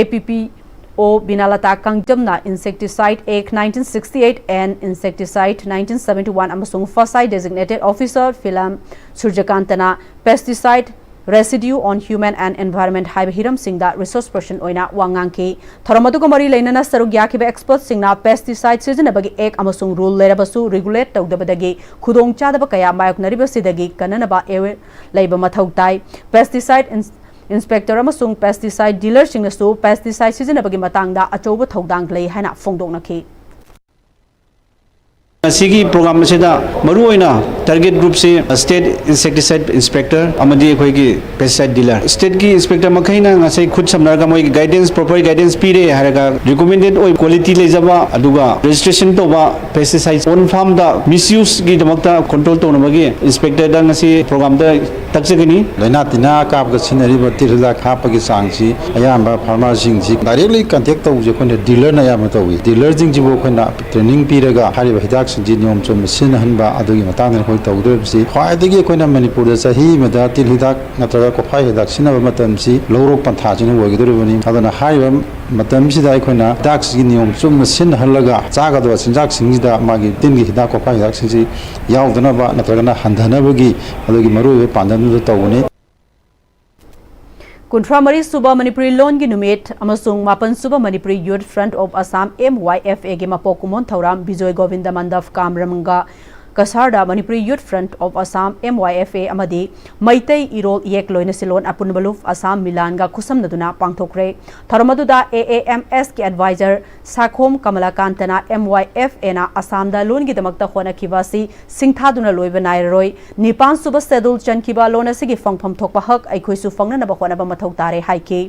A P P O ꯕꯤꯅꯥꯂꯇꯥ ꯀꯥꯡꯖꯝꯅ Insecticide Act nineteen sixty-eight and Insecticide nineteen seventy-one ꯑꯃꯁꯨꯡ ꯐꯁꯥꯏ Designated Officer Philem ꯁꯨꯔꯖꯀꯥꯟꯇꯅ Pesticide Residue on Human and Environment ꯍꯥꯏꯕ ꯍꯤꯔꯝꯁꯤꯡꯗ resource person ꯑꯣꯏꯅ ꯋꯥ ꯉꯥꯡꯈꯤ꯫ ꯊꯧꯔꯝ ꯑꯗꯨꯒ ꯃꯔꯤ ꯂꯩꯅꯅ ꯁꯔꯨꯛ ꯌꯥꯈꯤꯕ expertꯁꯤꯡꯅ pesticide ꯁꯤꯖꯤꯟꯅꯕꯒꯤ act ꯑꯃꯁꯨꯡ rule ꯂꯩꯔꯕꯁꯨ regulate ꯇꯧꯗꯕꯗꯒꯤ ꯈꯨꯗꯣꯡꯆꯥꯗꯕ ꯀꯌꯥ ꯃꯥꯌꯣꯛꯅꯔꯤꯕꯁꯤꯗꯒꯤ ꯀꯟꯅꯅꯕ aware ꯂꯩꯕ ꯃꯊꯧ ꯇꯥꯏ꯫ Pesticide ins-, inspector ꯑꯃꯁꯨꯡ pesticide dealerꯁꯤꯡꯅꯁꯨ pesticide ꯁꯤꯖꯤꯟꯅꯕꯒꯤ ꯃꯇꯥꯡꯗ ꯑꯆꯧꯕ ꯊꯧꯗꯥꯡ ꯂꯩ ꯍꯥꯏꯅ ꯐꯣꯡꯗꯣꯛꯅꯈꯤ꯫ ꯉꯁꯤꯒꯤ program ꯑꯁꯤꯗ ꯃꯔꯨꯑꯣꯏꯅ target groupꯁꯤ State Insecticide Inspector ꯑꯃꯗꯤ ꯑꯩꯈꯣꯏꯒꯤ pesticide dealer꯫ Stateꯀꯤ inspector ꯃꯈꯩꯅ ꯉꯁꯤ ꯈꯨꯠ ꯁꯝꯅꯔꯒ ꯃꯣꯏꯒꯤ guidance, proper guidance ꯄꯤꯔꯦ ꯍꯥꯏꯔꯒ recommended ꯑꯣꯏꯕ quality ꯂꯩꯖꯕ ꯑꯗꯨꯒ registration ꯇꯧꯕ pesticide on farmꯗ misuseꯒꯤꯗꯃꯛꯇ control ꯇꯧꯅꯕꯒꯤ inspectorꯗ ꯉꯁꯤ programꯗ ꯇꯥꯛꯆꯒꯅꯤ꯫ ꯂꯥꯏꯅꯥ ꯇꯤꯟꯅꯥ ꯀꯥꯞꯄꯗ ꯁꯤꯖꯤꯟꯅꯔꯤꯕ ꯇꯤꯜ ꯍꯤꯗꯥꯛ ꯍꯥꯞꯄꯒꯤ ꯆꯥꯡꯁꯤ ꯑꯌꯥꯝꯕ farmerꯁꯤꯡꯁꯤ directly contact ꯇꯧꯕꯁꯦ ꯑꯩꯈꯣꯏꯅ dealerꯅ ꯑꯌꯥꯝꯕ ꯇꯧꯏ꯫ Dealerꯁꯤꯡꯁꯤꯕꯨ ꯑꯩꯈꯣꯏꯅ training ꯄꯤꯔꯒ ꯍꯥꯏꯔꯤꯕ ꯍꯤꯗꯥꯛꯁꯤꯡꯁꯤ ꯅꯤꯌꯣꯝ ꯆꯨꯝꯅ ꯁꯤꯖꯤꯟꯅꯍꯟꯕ ꯑꯗꯨꯒꯤ ꯃꯇꯥꯡꯗ ꯑꯩꯈꯣꯏ ꯇꯧꯒꯗꯧꯔꯤꯕꯁꯤ ꯈ꯭ꯋꯥꯏꯗꯒꯤ ꯑꯩꯈꯣꯏꯅ ꯃꯅꯤꯄꯨꯔꯗ ꯆꯍꯤ ꯑꯃꯗ ꯇꯤꯜ ꯍꯤꯗꯥꯛ ꯅꯠꯇ꯭ꯔꯒ ꯀꯣꯐꯥꯏ ꯍꯤꯗꯥꯛ ꯁꯤꯖꯤꯟꯅꯕ ꯃꯇꯝꯁꯤ ꯂꯧꯔꯣꯛ ꯄꯟꯊꯥꯁꯤꯅ ꯑꯣꯏꯒꯗꯧꯔꯤꯕꯅꯤ꯫ ꯑꯗꯨꯅ ꯍꯥꯏꯔꯤꯕ ꯃꯇꯝꯁꯤꯗ ꯑꯩꯈꯣꯏꯅ ꯍꯤꯗꯥꯛꯁꯤꯒꯤ ꯅꯤꯌꯣꯝ ꯆꯨꯝꯅ ꯁꯤꯖꯤꯟꯅꯍꯜꯂꯒ ꯆꯥꯒꯗꯕ ꯆꯤꯟꯖꯥꯛꯁꯤꯡꯁꯤꯗ ꯃꯥꯒꯤ ꯇꯤꯟꯒꯤ ꯍꯤꯗꯥꯛ ꯀꯣꯐꯥꯏ ꯍꯤꯗꯥꯛꯁꯤꯡꯁꯤ ꯌꯥꯎꯗꯅꯕ ꯅꯠꯇ꯭ꯔꯒꯅ ꯍꯟꯊꯅꯕꯒꯤ ꯑꯗꯨꯒꯤ ꯃꯔꯨꯑꯣꯏꯕ ꯄꯥꯟꯗꯝꯗꯨꯗ ꯇꯧꯕꯅꯤ꯫ ꯀꯨꯟꯊ꯭ꯔꯥ ꯃꯔꯤ ꯁꯨꯕ ꯃꯅꯤꯄꯨꯔꯤ ꯂꯣꯟꯒꯤ ꯅꯨꯃꯤꯠ ꯑꯃꯁꯨꯡ ꯃꯥꯄꯟ ꯁꯨꯕ Manipuri youth front of Assam, M Y F A, ꯒꯤ ꯃꯄꯣꯛ ꯀꯨꯝꯑꯣꯟ ꯊꯧꯔꯝ ꯕꯤꯖꯣꯏ ꯒꯣꯕꯤꯟꯗ ꯃꯟꯗꯞ, ꯀꯥꯝꯔꯪꯒ ꯀꯁꯥꯔꯗ Manipuri youth front of Assam, M Y F A, ꯑꯃꯗꯤ ꯃꯩꯇꯩ ꯏꯔꯣꯜ ꯏꯌꯦꯛ ꯂꯣꯏꯅ ꯁꯤꯂꯣꯟ ꯑꯄꯨꯟꯕ ꯂꯨꯞ ꯑꯁꯥꯝ ꯃꯤꯂꯥꯟꯒ ꯈꯨꯠꯁꯝꯅꯗꯨꯅ ꯄꯥꯡꯊꯣꯛꯈ꯭ꯔꯦ꯫ ꯊꯧꯔꯝ ꯑꯗꯨꯗ A A M S ꯀꯤ adviser ꯁꯥꯈꯣꯝ ꯀꯃꯂꯥꯀꯥꯟꯇꯅ M Y F A ꯅ ꯑꯁꯥꯝꯗ ꯂꯣꯟꯒꯤꯗꯃꯛꯇ ꯍꯣꯠꯅꯈꯤꯕ ꯑꯁꯤ ꯁꯤꯡꯊꯥꯗꯨꯅ ꯂꯣꯏꯕ ꯅꯥꯏꯔꯔꯣꯏ꯫ ꯅꯤꯄꯥꯟ ꯁꯨꯕ ꯁꯦꯗꯨꯜ ꯆꯟꯈꯤꯕ ꯂꯣꯟ ꯑꯁꯤꯒꯤ ꯐꯪꯐꯝ ꯊꯣꯛꯄ ꯍꯛ ꯑꯩꯈꯣꯏꯁꯨ ꯐꯪꯅꯅꯕ ꯍꯣꯠꯅꯕ ꯃꯊꯧ ꯇꯥꯔꯦ ꯍꯥꯏꯈꯤ꯫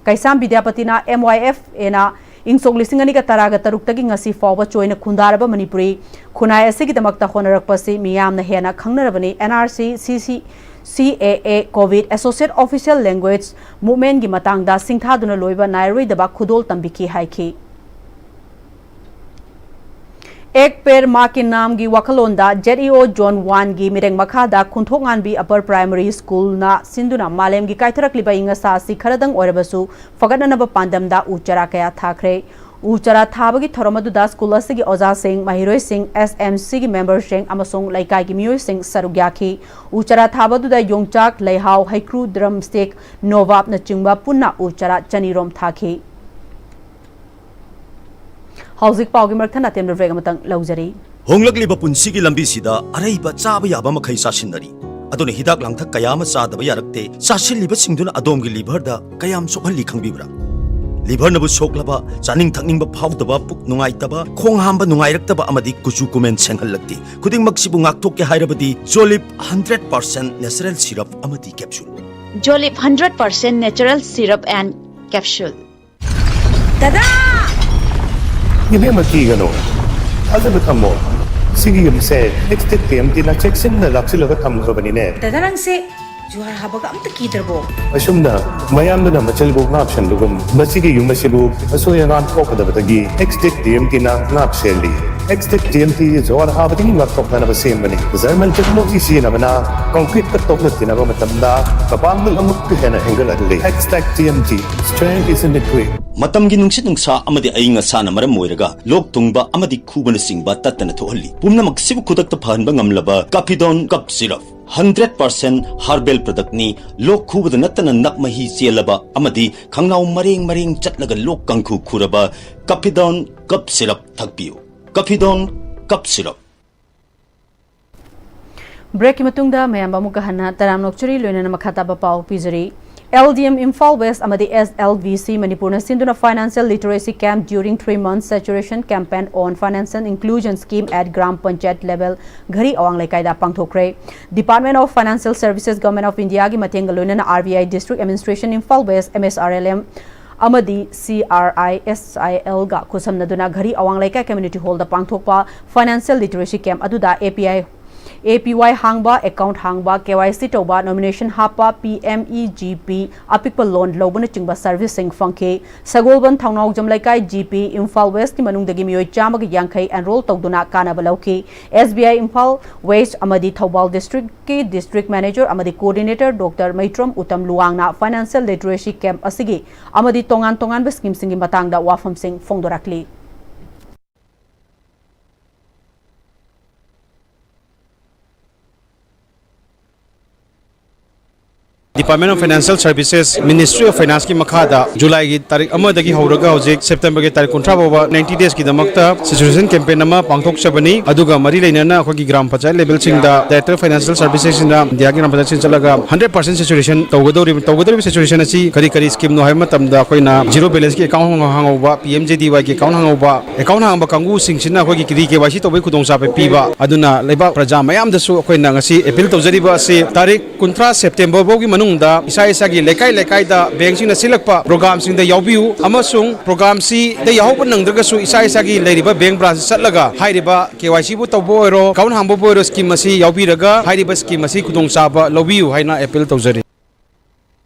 ꯀꯩꯁꯥꯝ ꯕꯤꯗ꯭ꯌꯥꯄꯇꯤꯅ M Y F A ꯅ ꯏꯪ ꯁꯣꯛ ꯂꯤꯁꯤꯡ ꯑꯅꯤꯒ ꯇꯔꯥꯒ ꯇꯔꯨꯛꯇꯒꯤ ꯉꯁꯤ ꯐꯥꯎꯕ ꯆꯣꯏꯅ ꯈꯨꯟꯗꯥꯔꯕ ꯃꯅꯤꯄꯨꯔꯤ ꯈꯨꯟꯅꯥꯏ ꯑꯁꯤꯒꯤꯗꯃꯛꯇ ꯍꯣꯠꯅꯔꯛꯄꯁꯤ ꯃꯤꯌꯥꯝꯅ ꯍꯦꯟꯅ ꯈꯪꯅꯔꯕꯅꯤ꯫ N R C, C C, C A A, COVID, Associate Official Language Movement ꯀꯤ ꯃꯇꯥꯡꯗ ꯁꯤꯡꯊꯥꯗꯨꯅ ꯂꯣꯏꯕ ꯅꯥꯏꯔꯔꯣꯏꯗꯕ ꯈꯨꯗꯣꯜ ꯇꯝꯕꯤꯈꯤ ꯍꯥꯏꯈꯤ꯫ ꯑꯦꯛ ꯄꯦꯔ ꯃꯥ ꯀꯤ ꯅꯥꯝꯒꯤ ꯋꯥꯈꯜꯂꯣꯟꯗ Z E O Zone one ꯒꯤ ꯃꯤꯔꯦꯡ ꯃꯈꯥꯗ ꯈꯨꯟꯊꯣꯛꯉꯥꯟꯕꯤ Upper Primary School ꯅ ꯁꯤꯟꯗꯨꯅ ꯃꯥꯂꯦꯝꯒꯤ ꯀꯥꯏꯊꯔꯛꯂꯤꯕ ꯑꯏꯪ ꯑꯁꯥ ꯑꯁꯤ ꯈꯔꯗꯪ ꯑꯣꯏꯔꯕꯁꯨ ꯐꯒꯠꯅꯅꯕ ꯄꯥꯟꯗꯝꯗ ꯎ ꯆꯥꯔꯥ ꯀꯌꯥ ꯊꯥꯈ꯭ꯔꯦ꯫ ꯎ ꯆꯥꯔꯥ ꯊꯥꯕꯒꯤ ꯊꯧꯔꯝ ꯑꯗꯨꯗ ꯁ꯭ꯀꯨꯜ ꯑꯁꯤꯒꯤ ꯑꯣꯖꯥꯁꯤꯡ, ꯃꯍꯩꯔꯣꯏꯁꯤꯡ, S M C ꯒꯤ ꯃꯦꯝꯕꯔꯁꯤꯡ ꯑꯃꯁꯨꯡ ꯂꯩꯀꯥꯏꯒꯤ ꯃꯤꯑꯣꯏꯁꯤꯡ ꯁꯔꯨꯛ ꯌꯥꯈꯤ꯫ ꯎ ꯆꯥꯔꯥ ꯊꯥꯕ ꯑꯗꯨꯗ ꯌꯣꯡꯆꯥꯛ, ꯂꯩꯍꯥꯎ, ꯍꯩꯀ꯭ꯔꯨ, ꯗ꯭ꯔꯝ ꯁ꯭ꯇꯤꯛ, ꯅꯣꯕꯥꯞꯅꯆꯤꯡꯕ ꯄꯨꯟꯅ ꯎ ꯆꯥꯔꯥ ꯆꯅꯤꯔꯣꯝ ꯊꯥꯈꯤ꯫ ꯍꯧꯖꯤꯛ ꯄꯥꯎꯒꯤ ꯃꯔꯛ ꯊꯠꯅ ꯇꯦꯟꯕ ꯕ꯭ꯔꯦꯛ ꯑꯃꯇꯪ ꯂꯧꯖꯔꯤ꯫ ꯍꯣꯡꯂꯛꯂꯤꯕ ꯄꯨꯟꯁꯤꯒꯤ ꯂꯝꯕꯤꯁꯤꯗ ꯑꯔꯩꯕ ꯆꯥꯕ ꯌꯥꯕ ꯃꯈꯩ ꯆꯥꯁꯤꯟꯅꯔꯤ꯫ ꯑꯗꯨꯅ ꯍꯤꯗꯥꯛ ꯂꯥꯡꯊꯛ ꯀꯌꯥ ꯑꯃ ꯆꯥꯗꯕ ꯌꯥꯔꯛꯇꯦ꯫ ꯆꯥꯁꯤꯜꯂꯤꯕꯁꯤꯡꯗꯨꯅ ꯑꯗꯣꯝꯒꯤ ꯂꯤꯚꯔꯗ ꯀꯌꯥꯝ ꯁꯣꯛꯍꯜꯂꯤ ꯈꯪꯕꯤꯕ꯭ꯔꯥ? ꯂꯤꯚꯔꯅꯕꯨ ꯁꯣꯛꯂꯕ, ꯆꯥꯅꯤꯡ ꯊꯛꯅꯤꯡꯕ ꯐꯥꯎꯗꯕ, ꯄꯨꯛ ꯅꯨꯡꯉꯥꯏꯇꯕ, ꯈꯣꯡ ꯍꯥꯝꯕ ꯅꯨꯡꯉꯥꯏꯔꯛꯇꯕ ꯑꯃꯗꯤ ꯀꯨꯆꯨ ꯀꯨꯃꯦꯟ ꯁꯦꯡꯍꯜꯂꯛꯇꯦ꯫ ꯈꯨꯗꯤꯡꯃꯛꯁꯤꯕꯨ ꯉꯥꯛꯊꯣꯛꯀꯦ ꯍꯥꯏꯔꯕꯗꯤ Jolip hundred percent natural syrup ꯑꯃꯗꯤ capsule꯫ Jolip hundred percent natural syrup and capsule꯫ ꯗꯗꯥ! ꯏꯕꯦꯝꯃ, ꯀꯤꯒꯅꯨ꯫ ꯊꯥꯖꯕ ꯊꯝꯃꯣ꯫ ꯁꯤꯒꯤ ꯌꯨꯝꯁꯦ ꯑꯦꯛꯁ ꯗꯦꯠ ꯄꯤ ꯑꯦꯝ ꯇꯤꯅ ꯆꯦꯛꯁꯤꯟꯅ ꯂꯥꯛꯁꯤꯜꯂꯒ ꯊꯝꯈ꯭ꯔꯕꯅꯤꯅꯦ꯫ ꯗꯗꯥ, ꯅꯪꯁꯦ ꯖꯨꯍꯥꯔ ꯍꯥꯕꯒ ꯑꯝꯇ ꯀꯤꯗ꯭ꯔꯕꯣ? ꯑꯁꯨꯝꯅ ꯃꯌꯥꯝꯗꯨꯅ ꯃꯆꯜꯕꯨ ꯉꯥꯛ ꯁꯦꯟꯕꯒꯨꯝ, ꯃꯁꯤꯒꯤ ꯌꯨꯝ ꯑꯁꯤꯕꯨ ꯑꯁꯣꯏ ꯑꯉꯥꯝ ꯊꯣꯛꯀꯗꯕꯗꯒꯤ ꯑꯦꯛꯁ ꯗꯦꯠ ꯄꯤ ꯑꯦꯝ ꯇꯤꯅ ꯉꯥꯛ ꯁꯦꯜꯂꯤ꯫ X-Tech T M T ꯖꯣꯔ ꯍꯥꯕꯗꯒꯤ ꯉꯥꯛꯊꯣꯛꯅꯅꯕ ꯁꯦꯝꯕꯅꯤ꯫ German technology ꯁꯤꯖꯤꯟꯅꯕꯅ concrete ꯀ ꯇꯣꯛꯅ ꯇꯤꯟꯅꯕ ꯃꯇꯝꯗ ꯃꯄꯥꯡꯒꯜ ꯑꯃꯨꯛꯀ ꯍꯦꯟꯅ ꯍꯦꯟꯒꯠꯍꯜꯂꯤ꯫ X-Tech T M T, strength is in the grip. ꯃꯇꯝꯒꯤ ꯅꯨꯡꯁꯤꯠ ꯅꯨꯡꯁꯥ ꯑꯃꯗꯤ ꯑꯏꯪ ꯑꯁꯥꯅ ꯃꯔꯝ ꯑꯣꯏꯔꯒ ꯂꯣꯛ ꯊꯨꯡꯕ ꯑꯃꯗꯤ ꯈꯨꯕꯅꯆꯤꯡꯕ ꯇꯠꯇꯅ ꯊꯣꯛꯍꯜꯂꯤ꯫ ꯄꯨꯝꯅꯃꯛꯁꯤꯕꯨ ꯈꯨꯗꯛꯇ ꯐꯍꯟꯕ ꯉꯝꯂꯕ Capidon Cough Syrup, hundred percent herbal product ꯅꯤ꯫ ꯂꯣꯛ ꯈꯨꯕꯗ ꯅꯠꯇꯅ ꯅꯞ ꯃꯍꯤ ꯆꯦꯜꯂꯕ ꯑꯃꯗꯤ ꯈꯪꯅꯥꯎ ꯃꯔꯦꯡ ꯃꯔꯦꯡ ꯆꯠꯂꯒ ꯂꯣꯛ ꯀꯥꯡꯈꯨ ꯈꯨꯔꯕ Capidon Cough Syrup ꯊꯛꯄꯤꯌꯨ꯫ Capidon Cough Syrup꯫ ꯕ꯭ꯔꯦꯛꯀꯤ ꯃꯇꯨꯡꯗ ꯃꯌꯥꯝ ꯑꯃꯨꯛꯀ ꯍꯟꯅ ꯇꯔꯥꯝꯅ ꯑꯣꯛꯆꯔꯤ, ꯂꯣꯏꯅꯅ ꯃꯈꯥ ꯇꯥꯕ ꯄꯥꯎ ꯄꯤꯖꯔꯤ꯫ L D M Imphal West ꯑꯃꯗꯤ S L V C ꯃꯅꯤꯄꯨꯔꯅ ꯁꯤꯟꯗꯨꯅ Financial Literacy Camp during three months Saturation Campaign on Financial Inclusion Scheme at Gram Panchayat Level ꯘꯔꯤ ꯑꯋꯥꯡ ꯂꯩꯀꯥꯏꯗ ꯄꯥꯡꯊꯣꯛꯈ꯭ꯔꯦ꯫ Department of Financial Services, Government of Indiaꯒꯤ ꯃꯇꯦꯡꯒ ꯂꯣꯏꯅꯅ R B I District Administration Imphal West, M S R L M ꯑꯃꯗꯤ C R I S I L ꯒ ꯈꯨꯠꯁꯝꯅꯗꯨꯅ ꯘꯔꯤ ꯑꯋꯥꯡ ꯂꯩꯀꯥꯏ Community Hallꯗ ꯄꯥꯡꯊꯣꯛꯄ Financial Literacy Camp ꯑꯗꯨꯗ A P I, A P Y ꯍꯥꯡꯕ, account ꯍꯥꯡꯕ, K Y C ꯇꯧꯕ, nomination ꯍꯥꯞꯄ, P M E G P, ꯑꯄꯤꯛꯄ loan ꯂꯧꯕꯅꯆꯤꯡꯕ serviceꯁꯤꯡ ꯐꯪꯈꯤ꯫ ꯁꯒꯣꯜꯕꯟ ꯊꯧꯅꯥꯎꯖꯝ ꯂꯩꯀꯥꯏ G P Imphal Westꯀꯤ ꯃꯅꯨꯡꯗꯒꯤ ꯃꯤꯑꯣꯏ ꯆꯥꯝꯃꯒ ꯌꯥꯡꯈꯩ enroll ꯇꯧꯗꯨꯅ ꯀꯥꯟꯅꯕ ꯂꯧꯈꯤ꯫ S B I Imphal West ꯑꯃꯗꯤ ꯊꯧꯕꯥꯜ Districtꯀꯤ District Manager ꯑꯃꯗꯤ Coordinator Doctor ꯃꯩꯇ꯭ꯔꯝ Uttam ꯂꯨꯋꯥꯡꯅ Financial Literacy Camp ꯑꯁꯤꯒꯤ ꯑꯃꯗꯤ ꯇꯣꯉꯥꯟ ꯇꯣꯉꯥꯟꯕ schemeꯁꯤꯡꯒꯤ ꯃꯇꯥꯡꯗ ꯋꯥꯐꯝꯁꯤꯡ ꯐꯣꯡꯗꯣꯔꯛꯂꯤ꯫ Department of Financial Services, Ministry of Financeꯀꯤ ꯃꯈꯥꯗ ꯖꯨꯂꯥꯏꯒꯤ ꯇꯥꯔꯤꯛ ꯑꯃꯗꯒꯤ ꯍꯧꯔꯒ ꯍꯧꯖꯤꯛ ꯁꯦꯞꯇꯦꯝꯕꯔꯒꯤ ꯇꯥꯔꯤꯛ ꯀꯨꯟꯊ꯭ꯔꯥ ꯐꯥꯎꯕ ninety daysꯀꯤꯗꯃꯛꯇ saturation campaign ꯑꯃ ꯄꯥꯡꯊꯣꯛꯆꯕꯅꯤ꯫ ꯑꯗꯨꯒ ꯃꯔꯤ ꯂꯩꯅꯅ ꯑꯩꯈꯣꯏꯒꯤ ꯒ꯭ꯔꯥꯝ ꯄꯟꯆꯥꯌꯠ levelꯁꯤꯡꯗ Director Financial Servicesꯁꯤꯡꯅ ꯏꯟꯗꯤꯌꯥꯒꯤ ꯒ꯭ꯔꯥꯝ ꯄꯟꯆꯥꯌꯠꯁꯤꯡ ꯆꯠꯂꯒ hundred percent saturation ꯇꯧꯒꯗꯧꯔꯤꯕ, ꯇꯧꯒꯗꯧꯔꯤꯕ saturationꯁꯤ ꯀꯔꯤ ꯀꯔꯤ schemeꯅꯣ ꯍꯥꯏꯕ ꯃꯇꯝꯗ ꯑꯩꯈꯣꯏꯅ zero balanceꯀꯤ account ꯍꯥꯡꯍꯧꯕ, P M J D Yꯒꯤ account ꯍꯥꯡꯍꯧꯕ, account ꯍꯥꯡꯕ ꯀꯥꯡꯕꯨꯁꯤꯡꯁꯤꯅ ꯑꯩꯈꯣꯏꯒꯤ re-KYC ꯇꯧꯕꯒꯤ ꯈꯨꯗꯣꯡꯆꯥꯕ ꯄꯤꯕ꯫ ꯑꯗꯨꯅ ꯂꯩꯕꯥꯛ ꯄ꯭ꯔꯖꯥ ꯃꯌꯥꯝꯗꯁꯨ ꯑꯩꯈꯣꯏꯅ ꯉꯁꯤ appeal ꯇꯧꯖꯔꯤꯕ ꯑꯁꯤ ꯇꯥꯔꯤꯛ ꯀꯨꯟꯊ꯭ꯔꯥ ꯁꯦꯞꯇꯦꯝꯕꯔ ꯐꯥꯎꯒꯤ ꯃꯅꯨꯡꯗ ꯏꯁꯥ ꯏꯁꯥꯒꯤ ꯂꯩꯀꯥꯏ ꯂꯩꯀꯥꯏꯗ bankꯁꯤꯡꯅ ꯁꯤꯜꯂꯛꯄ programmeꯁꯤꯡꯗ ꯌꯥꯎꯕꯤꯌꯨ ꯑꯃꯁꯨꯡ programmeꯁꯤꯗ ꯌꯥꯎꯍꯧꯕ ꯅꯪꯗ꯭ꯔꯒꯁꯨ ꯏꯁꯥ ꯏꯁꯥꯒꯤ ꯂꯩꯔꯤꯕ bank branchꯇ ꯆꯠꯂꯒ ꯍꯥꯏꯔꯤꯕ KYCꯕꯨ ꯇꯧꯕ ꯑꯣꯏꯔꯣ, account ꯍꯥꯡꯕꯕꯨ ꯑꯣꯏꯔꯣ, scheme ꯑꯁꯤ ꯌꯥꯎꯕꯤꯔꯒ ꯍꯥꯏꯔꯤꯕ scheme ꯑꯁꯤ ꯈꯨꯗꯣꯡꯆꯥꯕ ꯂꯧꯕꯤꯌꯨ ꯍꯥꯏꯅ appeal ꯇꯧꯖꯔꯤ꯫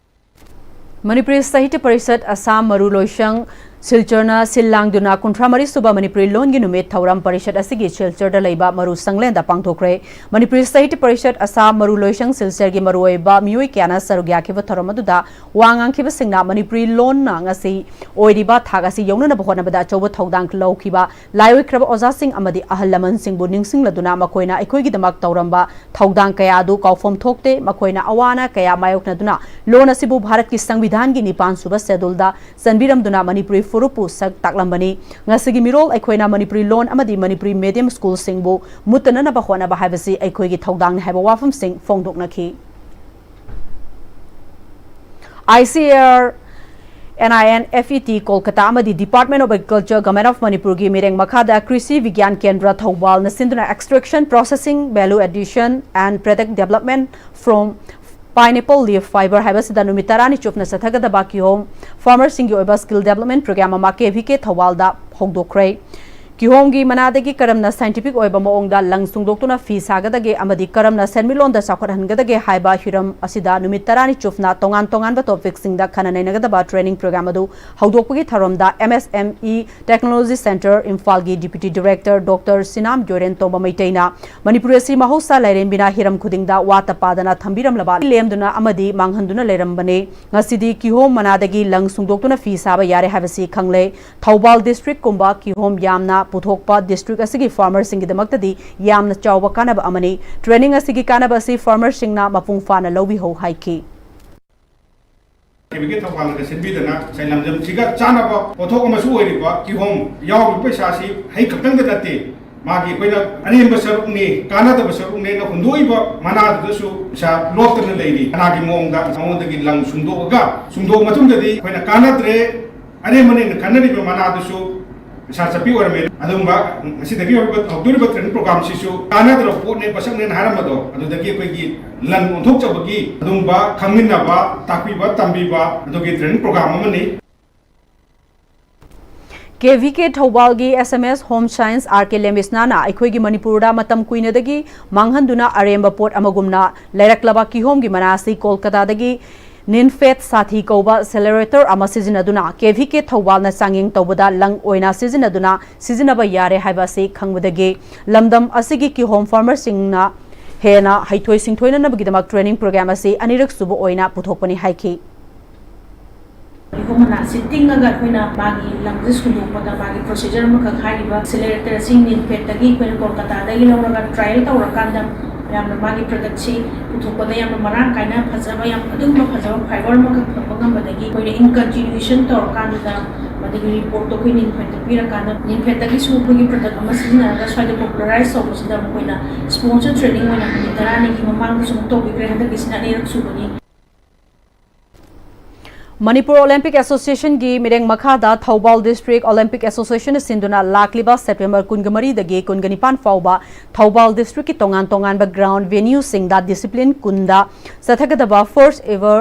ꯃꯅꯤꯄꯨꯔꯤ ꯁꯥꯍꯤꯇ꯭ꯌ ꯄꯔꯤꯁꯠ, ꯑꯁꯥꯝ ꯃꯔꯨ ꯂꯣꯏꯁꯪ, ꯁꯤꯜꯆꯔꯅ ꯁꯤꯜ ꯂꯥꯡꯗꯨꯅ ꯀꯨꯟꯊ꯭ꯔꯥ ꯃꯔꯤ ꯁꯨꯕ ꯃꯅꯤꯄꯨꯔꯤ ꯂꯣꯟꯒꯤ ꯅꯨꯃꯤꯠ ꯊꯧꯔꯝ ꯄꯔꯤꯁꯠ ꯑꯁꯤꯒꯤ ꯁꯤꯜꯆꯔꯗ ꯂꯩꯕ ꯃꯔꯨ ꯁꯪꯂꯦꯟꯗ ꯄꯥꯡꯊꯣꯛꯈ꯭ꯔꯦ꯫ ꯃꯅꯤꯄꯨꯔꯤ ꯁꯥꯍꯤꯇ꯭ꯌ ꯄꯔꯤꯁꯠ ꯑꯁꯥꯝ ꯃꯔꯨ ꯂꯣꯏꯁꯪ ꯁꯤꯜꯆꯔꯒꯤ ꯃꯔꯨꯑꯣꯏꯕ ꯃꯤꯑꯣꯏ ꯀꯌꯥꯅ ꯁꯔꯨꯛ ꯌꯥꯈꯤꯕ ꯊꯧꯔꯝ ꯑꯗꯨꯗ ꯋꯥ ꯉꯥꯡꯈꯤꯕꯁꯤꯡꯅ ꯃꯅꯤꯄꯨꯔꯤ ꯂꯣꯟꯅ ꯉꯁꯤ ꯑꯣꯏꯔꯤꯕ ꯊꯥꯛ ꯑꯁꯤ ꯌꯧꯅꯅꯕ ꯍꯣꯠꯅꯕꯗ ꯑꯆꯧꯕ ꯊꯧꯗꯥꯡ ꯂꯧꯈꯤꯕ ꯂꯥꯏꯑꯣꯏꯈ꯭ꯔꯕ ꯑꯣꯖꯥꯁꯤꯡ ꯑꯃꯗꯤ ꯑꯍꯜ ꯂꯃꯟꯁꯤꯡꯕꯨ ꯅꯤꯡꯁꯤꯡꯂꯗꯨꯅ ꯃꯈꯣꯏꯅ ꯑꯩꯈꯣꯏꯒꯤꯗꯃꯛ ꯇꯧꯔꯝꯕ ꯊꯧꯗꯥꯡ ꯀꯌꯥ ꯑꯗꯨ ꯀꯥꯎꯐꯝ ꯊꯣꯛꯇꯦ꯫ ꯃꯈꯣꯏꯅ ꯑꯋꯥ ꯑꯅꯥ ꯀꯌꯥ ꯃꯥꯌꯣꯛꯅꯗꯨꯅ ꯂꯣꯟ ꯑꯁꯤꯕꯨ ꯚꯥꯔꯠꯀꯤ ꯁꯪꯕꯤꯙꯥꯟꯒꯤ ꯅꯤꯄꯥꯟ ꯁꯨꯕ ꯁꯦꯗꯨꯜꯗ ꯆꯟꯕꯤꯔꯝꯗꯨꯅ ꯃꯅꯤꯄꯨꯔꯤ ꯐꯨꯔꯨꯞꯄꯨ ꯁꯛ ꯇꯥꯛꯂꯝꯕꯅꯤ꯫ ꯉꯁꯤꯒꯤ ꯃꯤꯔꯣꯜ ꯑꯩꯈꯣꯏꯅ ꯃꯅꯤꯄꯨꯔꯤ ꯂꯣꯟ ꯑꯃꯗꯤ ꯃꯅꯤꯄꯨꯔꯤ ꯃꯤꯗꯤꯌꯝ ꯁ꯭ꯀꯨꯜꯁꯤꯡꯕꯨ ꯃꯨꯠꯇꯅꯅꯕ ꯍꯣꯠꯅꯕ ꯍꯥꯏꯕꯁꯤ ꯑꯩꯈꯣꯏꯒꯤ ꯊꯧꯗꯥꯡꯅꯤ ꯍꯥꯏꯕ ꯋꯥꯐꯝꯁꯤꯡ ꯐꯣꯡꯗꯣꯛꯅꯈꯤ꯫ ICAR, NINFET ꯀꯣꯜꯀꯇꯥ ꯑꯃꯗꯤ Department of Agriculture, Government of ꯃꯅꯤꯄꯨꯔꯒꯤ ꯃꯤꯠꯌꯦꯡ ꯃꯈꯥꯗ ꯀ꯭ꯔꯤꯁꯤ ꯕꯤꯒ꯭ꯌꯥꯟ ꯀꯦꯟꯗ꯭ꯔ ꯊꯧꯕꯥꯜꯅ ꯁꯤꯟꯗꯨꯅ Extraction, Processing, Value Addition and Product Development from Pineapple Leaf Fiber ꯍꯥꯏꯕꯁꯤꯗ ꯅꯨꯃꯤꯠ ꯇꯔꯥꯅꯤ ꯆꯨꯞꯅ ꯆꯠꯊꯒꯗꯕ ꯀꯤꯍꯣꯝ ꯐꯥꯔꯃꯔꯁꯤꯡꯒꯤ ꯑꯣꯏꯕ ꯁ꯭ꯀꯤꯜ ꯗꯦꯕꯂꯞꯃꯦꯟ ꯄ꯭ꯔꯣꯒ꯭ꯔꯥꯝ ꯑꯃ KVK ꯊꯧꯕꯥꯜꯗ ꯍꯧꯗꯣꯛꯈ꯭ꯔꯦ꯫ ꯀꯤꯍꯣꯝꯒꯤ ꯃꯅꯥꯗꯒꯤ ꯀꯔꯝꯅ ꯁꯥꯏꯟꯇꯤꯐꯤꯛ ꯑꯣꯏꯕ ꯃꯑꯣꯡꯗ ꯂꯪ ꯁꯨꯡꯗꯣꯛꯇꯨꯅ ꯐꯤ ꯁꯥꯒꯗꯒꯦ ꯑꯃꯗꯤ ꯀꯔꯝꯅ ꯁꯦꯟꯃꯤꯠꯂꯣꯟꯗ ꯆꯥꯎꯈꯠꯍꯟꯒꯗꯒꯦ ꯍꯥꯏꯕ ꯍꯤꯔꯝ ꯑꯁꯤꯗ ꯅꯨꯃꯤꯠ ꯇꯔꯥꯅꯤ ꯆꯨꯞꯅ ꯇꯣꯉꯥꯟ ꯇꯣꯉꯥꯟꯕ ꯇꯣꯄꯤꯛꯁꯤꯡꯗ ꯈꯟꯅ ꯅꯩꯅꯒꯗꯕ ꯇ꯭ꯔꯦꯅꯤꯡ ꯄ꯭ꯔꯣꯒ꯭ꯔꯥꯝ ꯑꯗꯨ ꯍꯧꯗꯣꯛꯄꯒꯤ ꯊꯧꯔꯝꯗ MSME Technology Center ꯏꯝꯐꯥꯜꯒꯤ Deputy Director Doctor ꯁꯤꯅꯥꯝ ꯒ꯭ꯌꯣꯔꯦꯟ ꯇꯣꯝꯕ ꯃꯩꯇꯩꯅ ꯃꯅꯤꯄꯨꯔ ꯑꯁꯤ ꯃꯍꯧꯁꯥ ꯂꯥꯏꯔꯦꯝꯕꯤꯅ ꯍꯤꯔꯝ ꯈꯨꯗꯤꯡꯗ ꯋꯥꯠꯇ ꯄꯥꯗꯅ ꯊꯝꯕꯤꯔꯝꯂꯕ ꯂꯦꯝꯗꯨꯅ ꯑꯃꯗꯤ ꯃꯥꯡꯍꯟꯗꯨꯅ ꯂꯩꯔꯝꯕꯅꯤ꯫ ꯉꯁꯤꯗꯤ ꯀꯤꯍꯣꯝ ꯃꯅꯥꯗꯒꯤ ꯂꯪ ꯁꯨꯡꯗꯣꯛꯇꯨꯅ ꯐꯤ ꯁꯥꯕ ꯌꯥꯔꯦ ꯍꯥꯏꯕꯁꯤ ꯈꯪꯂꯦ꯫ ꯊꯧꯕꯥꯜ ꯗꯤꯁꯇ꯭ꯔꯤꯛꯀꯨꯝꯕ ꯀꯤꯍꯣꯝ ꯌꯥꯝꯅ ꯄꯨꯊꯣꯛꯄ ꯗꯤꯁꯇ꯭ꯔꯤꯛ ꯑꯁꯤꯒꯤ ꯐꯥꯔꯃꯔꯁꯤꯡꯒꯤꯗꯃꯛꯇꯗꯤ ꯌꯥꯝꯅ ꯆꯥꯎꯕ ꯀꯥꯟꯅꯕ ꯑꯃꯅꯤ꯫ ꯇ꯭ꯔꯦꯅꯤꯡ ꯑꯁꯤꯒꯤ ꯀꯥꯟꯅꯕ ꯑꯁꯤ ꯐꯥꯔꯃꯔꯁꯤꯡꯅ ꯃꯄꯨꯡ ꯐꯥꯅ ꯂꯧꯕꯤꯍꯧ ꯍꯥꯏꯈꯤ꯫ KVK ꯊꯧꯕꯥꯜꯅꯒ ꯁꯤꯟꯕꯤꯗꯅ ꯉꯁꯥꯏ ꯂꯝꯗꯝꯁꯤꯒ ꯆꯥꯅꯕ ꯄꯣꯠꯊꯣꯛ ꯑꯃꯁꯨ ꯑꯣꯏꯔꯤꯕ ꯀꯤꯍꯣꯝ ꯌꯥꯎꯔꯤꯕ ꯄꯩꯁꯥꯁꯤ ꯍꯩ ꯈꯛꯇꯪꯗ ꯅꯠꯇꯦ, ꯃꯥꯒꯤ ꯑꯩꯈꯣꯏꯅ ꯑꯔꯦꯝꯕ ꯁꯔꯨꯛꯅꯤ, ꯀꯥꯟꯅꯗꯕ ꯁꯔꯨꯛꯅꯦꯅ ꯍꯨꯟꯗꯣꯛꯏꯕ ꯃꯅꯥꯗꯨꯗꯁꯨ ꯄꯩꯁꯥ ꯂꯣꯠꯇꯅ ꯂꯩꯔꯤ꯫ ꯀꯅꯥꯒꯤ ꯃꯑꯣꯡꯗ ꯃꯉꯣꯟꯗꯒꯤ ꯂꯪ ꯁꯨꯡꯗꯣꯛꯑꯒ, ꯁꯨꯡꯗꯣꯛꯑ ꯃꯇꯨꯡꯗꯗꯤ ꯑꯩꯈꯣꯏꯅ ꯀꯥꯟꯅꯗ꯭ꯔꯦ, ꯑꯔꯦꯝꯕꯅꯦꯅ ꯈꯟꯅꯔꯤꯕ ꯃꯅꯥꯗꯨꯁꯨ ꯄꯩꯁꯥ ꯆꯠꯄꯤ ꯑꯣꯏꯔꯝꯃꯦ꯫ ꯑꯗꯨꯝꯕ ꯉꯁꯤꯗꯒꯤ ꯍꯧꯔꯤꯕ, ꯍꯧꯗꯣꯔꯤꯕ ꯇ꯭ꯔꯦꯅꯤꯡ ꯄ꯭ꯔꯣꯒ꯭ꯔꯥꯝꯁꯤꯁꯨ ꯀꯥꯟꯅꯗ꯭ꯔꯕ ꯄꯣꯠꯅꯦ, ꯄꯣꯠꯁꯛꯅꯦꯅ ꯍꯥꯏꯔꯝꯕꯗꯣ, ꯑꯗꯨꯗꯒꯤ ꯑꯩꯈꯣꯏꯒꯤ ꯂꯟ ꯑꯣꯟꯊꯣꯛꯆꯕꯒꯤ ꯑꯗꯨꯝꯕ ꯈꯪꯃꯤꯟꯅꯕ, ꯇꯥꯛꯄꯤꯕ, ꯇꯝꯕꯤꯕ ꯑꯗꯨꯒꯤ ꯇ꯭ꯔꯦꯅꯤꯡ ꯄ꯭ꯔꯣꯒ꯭ꯔꯥꯝ ꯑꯃꯅꯤ꯫ KVK ꯊꯧꯕꯥꯜꯒꯤ SMS Home Science RK ꯂꯦꯃꯤꯁꯅꯥꯅ ꯑꯩꯈꯣꯏꯒꯤ ꯃꯅꯤꯄꯨꯔꯗ ꯃꯇꯝ ꯀꯨꯏꯅꯗꯒꯤ ꯃꯥꯡꯍꯟꯗꯨꯅ ꯑꯔꯦꯝꯕ ꯄꯣꯠ ꯑꯃꯒꯨꯝꯅ ꯂꯩꯔꯛꯂꯕ ꯀꯤꯍꯣꯝꯒꯤ ꯃꯅꯥ ꯑꯁꯤ ꯀꯣꯜꯀꯇꯥꯗꯒꯤ ꯅꯤꯟꯐꯦꯠ ꯁꯥꯊꯤ ꯀꯧꯕ accelerator ꯑꯃ ꯁꯤꯖꯤꯟꯅꯗꯨꯅ ꯀꯦ ꯚꯤ ꯀꯦ ꯊꯧꯕꯥꯜꯅ ꯆꯥꯡꯌꯦꯡ ꯇꯧꯕꯗ ꯂꯪ ꯑꯣꯏꯅ ꯁꯤꯖꯤꯟꯅꯗꯨꯅ ꯁꯤꯖꯤꯟꯅꯕ ꯌꯥꯔꯦ ꯍꯥꯏꯕ ꯑꯁꯤ ꯈꯪꯕꯗꯒꯤ ꯂꯝꯗꯝ ꯑꯁꯤꯒꯤ ꯀꯤꯍꯣꯝ farmerꯁꯤꯡꯅ ꯍꯦꯟꯅ ꯍꯩꯊꯣꯏ ꯁꯤꯡꯊꯣꯏꯅꯅꯕꯒꯤꯗꯃꯛ training program ꯑꯁꯤ ꯑꯅꯤꯔꯛ ꯁꯨꯕ ꯑꯣꯏꯅ ꯄꯨꯊꯣꯛꯄꯅꯤ ꯍꯥꯏꯈꯤ꯫ ꯀꯤꯍꯣꯝ ꯃꯅꯥꯁꯤ ꯇꯤꯡꯉꯒ ꯑꯩꯈꯣꯏꯅ ꯃꯥꯒꯤ ꯂꯪꯁꯦ ꯁꯨꯡꯗꯣꯛꯄꯗ ꯃꯥꯒꯤ procedure ꯑꯃꯈꯛ ꯍꯥꯏꯔꯤꯕ accelerator ꯑꯁꯤ ꯅꯤꯟꯐꯦꯠꯇꯒꯤ ꯑꯩꯈꯣꯏꯅ ꯀꯣꯜꯀꯇꯥꯗꯒꯤ ꯂꯧꯔꯒ trial ꯇꯧꯔꯀꯥꯟꯗ ꯌꯥꯝꯅ ꯃꯥꯒꯤ productꯁꯤ ꯄꯨꯊꯣꯛꯄꯗ ꯌꯥꯝꯅ ꯃꯔꯥꯡ ꯀꯥꯏꯅ ꯐꯖꯕ, ꯌꯥꯝ ꯑꯗꯨꯒꯨꯝꯕ ꯐꯖꯕ fiber ꯑꯃꯈꯛ ꯐꯪꯕ ꯉꯝꯕꯗꯒꯤ ꯑꯩꯈꯣꯏꯅ in continuation ꯇꯧꯔꯀꯥꯟꯗ ꯃꯗꯨꯒꯤ reportꯇꯣ ꯑꯩꯈꯣꯏ ꯅꯤꯟꯐꯦꯠꯇ ꯄꯤꯔꯀꯥꯟꯗ ꯅꯤꯟꯐꯦꯠꯇꯒꯤꯁꯨ ꯑꯩꯈꯣꯏꯒꯤ product ꯑꯃ ꯁꯤꯖꯤꯟꯅꯔꯒ ꯁ꯭ꯋꯥꯏꯗ popularize ꯇꯧꯕꯁꯤꯗ ꯃꯈꯣꯏꯅ sponsor training ꯑꯣꯏꯅ ꯅꯨꯃꯤꯠ ꯇꯔꯥꯅꯤꯒꯤ ꯃꯃꯥꯡꯗꯁꯨ ꯑꯃꯨꯛ ꯇꯧꯕꯤꯈ꯭ꯔꯦ, ꯍꯟꯗꯛꯀꯤꯁꯤꯅ ꯑꯅꯤꯔꯛ ꯁꯨꯕꯅꯤ꯫ ꯃꯅꯤꯄꯨꯔ Olympic Associationꯒꯤ ꯃꯤꯠꯌꯦꯡ ꯃꯈꯥꯗ ꯊꯧꯕꯥꯜ District Olympic Associationꯅ ꯁꯤꯟꯗꯨꯅ ꯂꯥꯛꯂꯤꯕ September ꯀꯨꯟꯒ ꯃꯔꯤꯗꯒꯤ ꯀꯨꯟꯒ ꯅꯤꯄꯥꯟ ꯐꯥꯎꯕ ꯊꯧꯕꯥꯜ districtꯀꯤ ꯇꯣꯉꯥꯟ ꯇꯣꯉꯥꯟꯕ ground venueꯁꯤꯡꯗ discipline ꯀꯨꯟꯗ ꯆꯠꯊꯒꯗꯕ first ever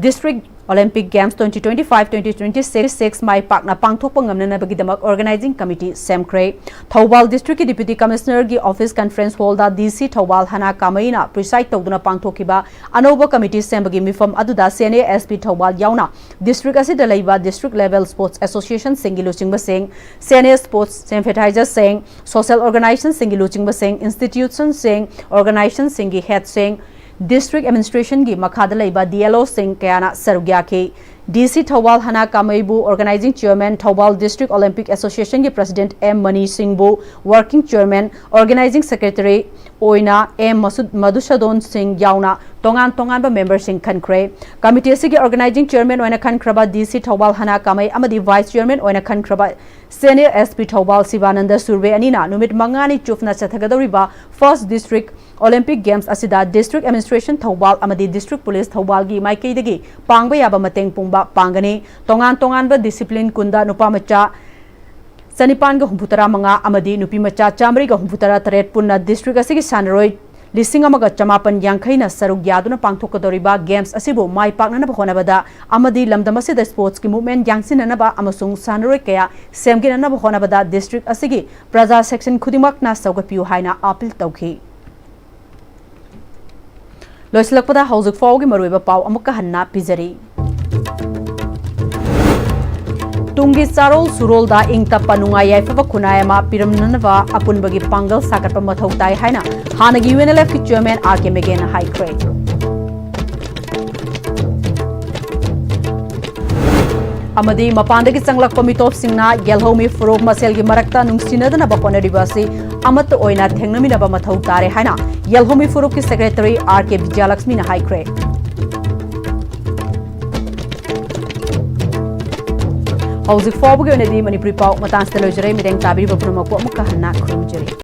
District Olympic Games twenty twenty-five twenty twenty-six ꯃꯥꯏ ꯄꯥꯛꯅ ꯄꯥꯡꯊꯣꯛꯄ ꯉꯝꯅꯅꯕꯒꯤꯗꯃꯛ organizing committee ꯁꯦꯝꯈ꯭ꯔꯦ꯫ Thoubal districtꯀꯤ Deputy Commissionerꯒꯤ office conference hallꯗ DC Thoubal ꯍꯅꯥ ꯀꯥꯃꯩꯅ preside ꯇꯧꯗꯨꯅ ꯄꯥꯡꯊꯣꯛꯈꯤꯕ ꯑꯅꯧꯕ committee ꯁꯦꯝꯕꯒꯤ ꯃꯤꯐꯝ ꯑꯗꯨꯗ CNA, SP ꯊꯧꯕꯥꯜ ꯌꯥꯎꯅ district ꯑꯁꯤꯗ ꯂꯩꯕ district level sports associationꯁꯤꯡꯒꯤ ꯂꯨꯆꯤꯡꯕꯁꯤꯡ, CNA sports sympathizerꯁꯤꯡ, social organizationꯁꯤꯡꯒꯤ ꯂꯨꯆꯤꯡꯕꯁꯤꯡ, institutionꯁꯤꯡ, organizationꯁꯤꯡꯒꯤ headꯁꯤꯡ, district administrationꯒꯤ ꯃꯈꯥꯗ ꯂꯩꯕ DLOꯁꯤꯡ ꯀꯌꯥꯅ ꯁꯔꯨꯛ ꯌꯥꯈꯤ꯫ DC ꯊꯧꯕꯥꯜ ꯍꯅꯥ ꯀꯥꯃꯩꯕꯨ organizing chairman, Thoubal District Olympic Associationꯒꯤ president M ꯃꯅꯤ ꯁꯤꯡꯕꯨ working chairman, organizing secretary ꯑꯣꯏꯅ M ꯃꯁꯨ-, ꯃꯙꯨꯁꯨꯗꯟ ꯁꯤꯡ ꯌꯥꯎꯅ ꯇꯣꯉꯥꯟ ꯇꯣꯉꯥꯟꯕ memberꯁꯤꯡ ꯈꯟꯈ꯭ꯔꯦ꯫ Committee ꯑꯁꯤꯒꯤ organizing chairman ꯑꯣꯏꯅ ꯈꯟꯈ꯭ꯔꯕ DC ꯊꯧꯕꯥꯜ ꯍꯅꯥ ꯀꯥꯃꯩ ꯑꯃꯗꯤ vice chairman ꯑꯣꯏꯅ ꯈꯟꯈ꯭ꯔꯕ CNA, SP ꯊꯧꯕꯥꯜ ꯁꯤꯕꯥꯅꯟꯗ ꯁꯨꯔꯚꯦ ꯑꯅꯤꯅ ꯅꯨꯃꯤꯠ ꯃꯉꯥꯅꯤ ꯆꯨꯞꯅ ꯆꯠꯊꯒꯗꯧꯔꯤꯕ first District Olympic Games ꯑꯁꯤꯗ District Administration ꯊꯧꯕꯥꯜ ꯑꯃꯗꯤ District Police ꯊꯧꯕꯥꯜꯒꯤ ꯃꯥꯏꯀꯩꯗꯒꯤ ꯄꯥꯡꯕ ꯌꯥꯕ ꯃꯇꯦꯡ ꯄꯨꯡꯕ ꯄꯥꯡꯒꯅꯤ꯫ ꯇꯣꯉꯥꯟ ꯇꯣꯉꯥꯟꯕ discipline ꯀꯨꯟꯗ ꯅꯨꯄꯥ ꯃꯆꯥ ꯆꯅꯤꯄꯥꯟꯒ ꯍꯨꯝꯐꯨꯇꯔꯥ ꯃꯉꯥ ꯑꯃꯗꯤ ꯅꯨꯄꯤ ꯃꯆꯥ ꯆꯥꯃꯔꯤꯒ ꯍꯨꯝꯐꯨꯇꯔꯥ ꯇꯔꯦꯠ ꯄꯨꯟꯅ district ꯑꯁꯤꯒꯤ ꯁꯥꯟꯅꯔꯣꯏ ꯂꯤꯁꯤꯡ ꯑꯃꯒ ꯆꯃꯥꯄꯟ ꯌꯥꯡꯈꯩꯅ ꯁꯔꯨꯛ ꯌꯥꯗꯨꯅ ꯄꯥꯡꯊꯣꯛꯀꯗꯧꯔꯤꯕ games ꯑꯁꯤꯕꯨ ꯃꯥꯏ ꯄꯥꯛꯅꯅꯕ ꯍꯣꯠꯅꯕꯗ ꯑꯃꯗꯤ ꯂꯝꯗꯝ ꯑꯁꯤꯗ sportsꯀꯤ movement ꯌꯥꯡꯁꯤꯟꯅꯅꯕ ꯑꯃꯁꯨꯡ ꯁꯥꯟꯅꯔꯣꯏ ꯀꯌꯥ ꯁꯦꯝꯒꯠꯅꯅꯕ ꯍꯣꯠꯅꯕꯗ district ꯑꯁꯤꯒꯤ ꯄ꯭ꯔꯖꯥ section ꯈꯨꯗꯤꯡꯃꯛꯅ ꯁꯧꯒꯠꯄꯤꯌꯨ ꯍꯥꯏꯅ appeal ꯇꯧꯈꯤ꯫ ꯂꯣꯏꯁꯤꯜꯂꯛꯄꯗ ꯍꯧꯖꯤꯛ ꯐꯥꯎꯒꯤ ꯃꯔꯨꯑꯣꯏꯕ ꯄꯥꯎ ꯑꯃꯨꯛꯀ ꯍꯟꯅ ꯄꯤꯖꯔꯤ꯫ ꯇꯨꯡꯒꯤ ꯆꯥꯔꯣꯜ ꯁꯨꯔꯣꯜꯗ ꯏꯪ ꯇꯞꯄ ꯅꯨꯡꯉꯥꯏ ꯌꯥꯏꯐꯕ ꯈꯨꯟꯅꯥꯏ ꯑꯃ ꯄꯤꯔꯝꯅꯅꯕ ꯑꯄꯨꯟꯕꯒꯤ ꯄꯥꯡꯒꯜ ꯁꯥꯒꯠꯄ ꯃꯊꯧ ꯇꯥꯏ ꯍꯥꯏꯅ ꯍꯥꯟꯅꯒꯤ UNLFꯀꯤ chairman R K Magena ꯍꯥꯏꯈ꯭ꯔꯦ꯫ ꯑꯃꯗꯤ ꯃꯄꯥꯟꯗꯒꯤ ꯆꯪꯂꯛꯄ ꯃꯤꯇꯣꯞꯁꯤꯡꯅ ꯌꯦꯜꯍꯧꯃꯤ ꯐꯨꯔꯨꯞ ꯃꯁꯦꯜꯒꯤ ꯃꯔꯛꯇ ꯅꯨꯡꯁꯤꯅꯗꯅꯕ ꯍꯣꯠꯅꯔꯤꯕ ꯑꯁꯤ ꯑꯃꯠꯇ ꯑꯣꯏꯅ ꯊꯦꯡꯅꯃꯤꯟꯅꯕ ꯃꯊꯧ ꯇꯥꯔꯦ ꯍꯥꯏꯅ ꯌꯦꯜꯍꯧꯃꯤ ꯐꯨꯔꯨꯞꯀꯤ secretary R K ꯕꯤꯖꯌꯂꯛꯁꯃꯤꯅ ꯍꯥꯏꯈ꯭ꯔꯦ꯫ ꯍꯧꯖꯤꯛ ꯐꯥꯎꯕꯒꯤ ꯑꯣꯏꯅꯗꯤ ꯃꯅꯤꯄꯨꯔꯤ ꯄꯥꯎ ꯃꯇꯥꯡꯁꯤꯗ ꯂꯣꯏꯖꯔꯦ꯫ ꯃꯤꯠꯌꯦꯡ ꯇꯥꯕꯤꯔꯤꯕ ꯄꯨꯝꯅꯃꯛꯄꯨ ꯑꯃꯨꯛꯀ ꯍꯟꯅ ꯈꯨꯔꯨꯝꯖꯔꯤ꯫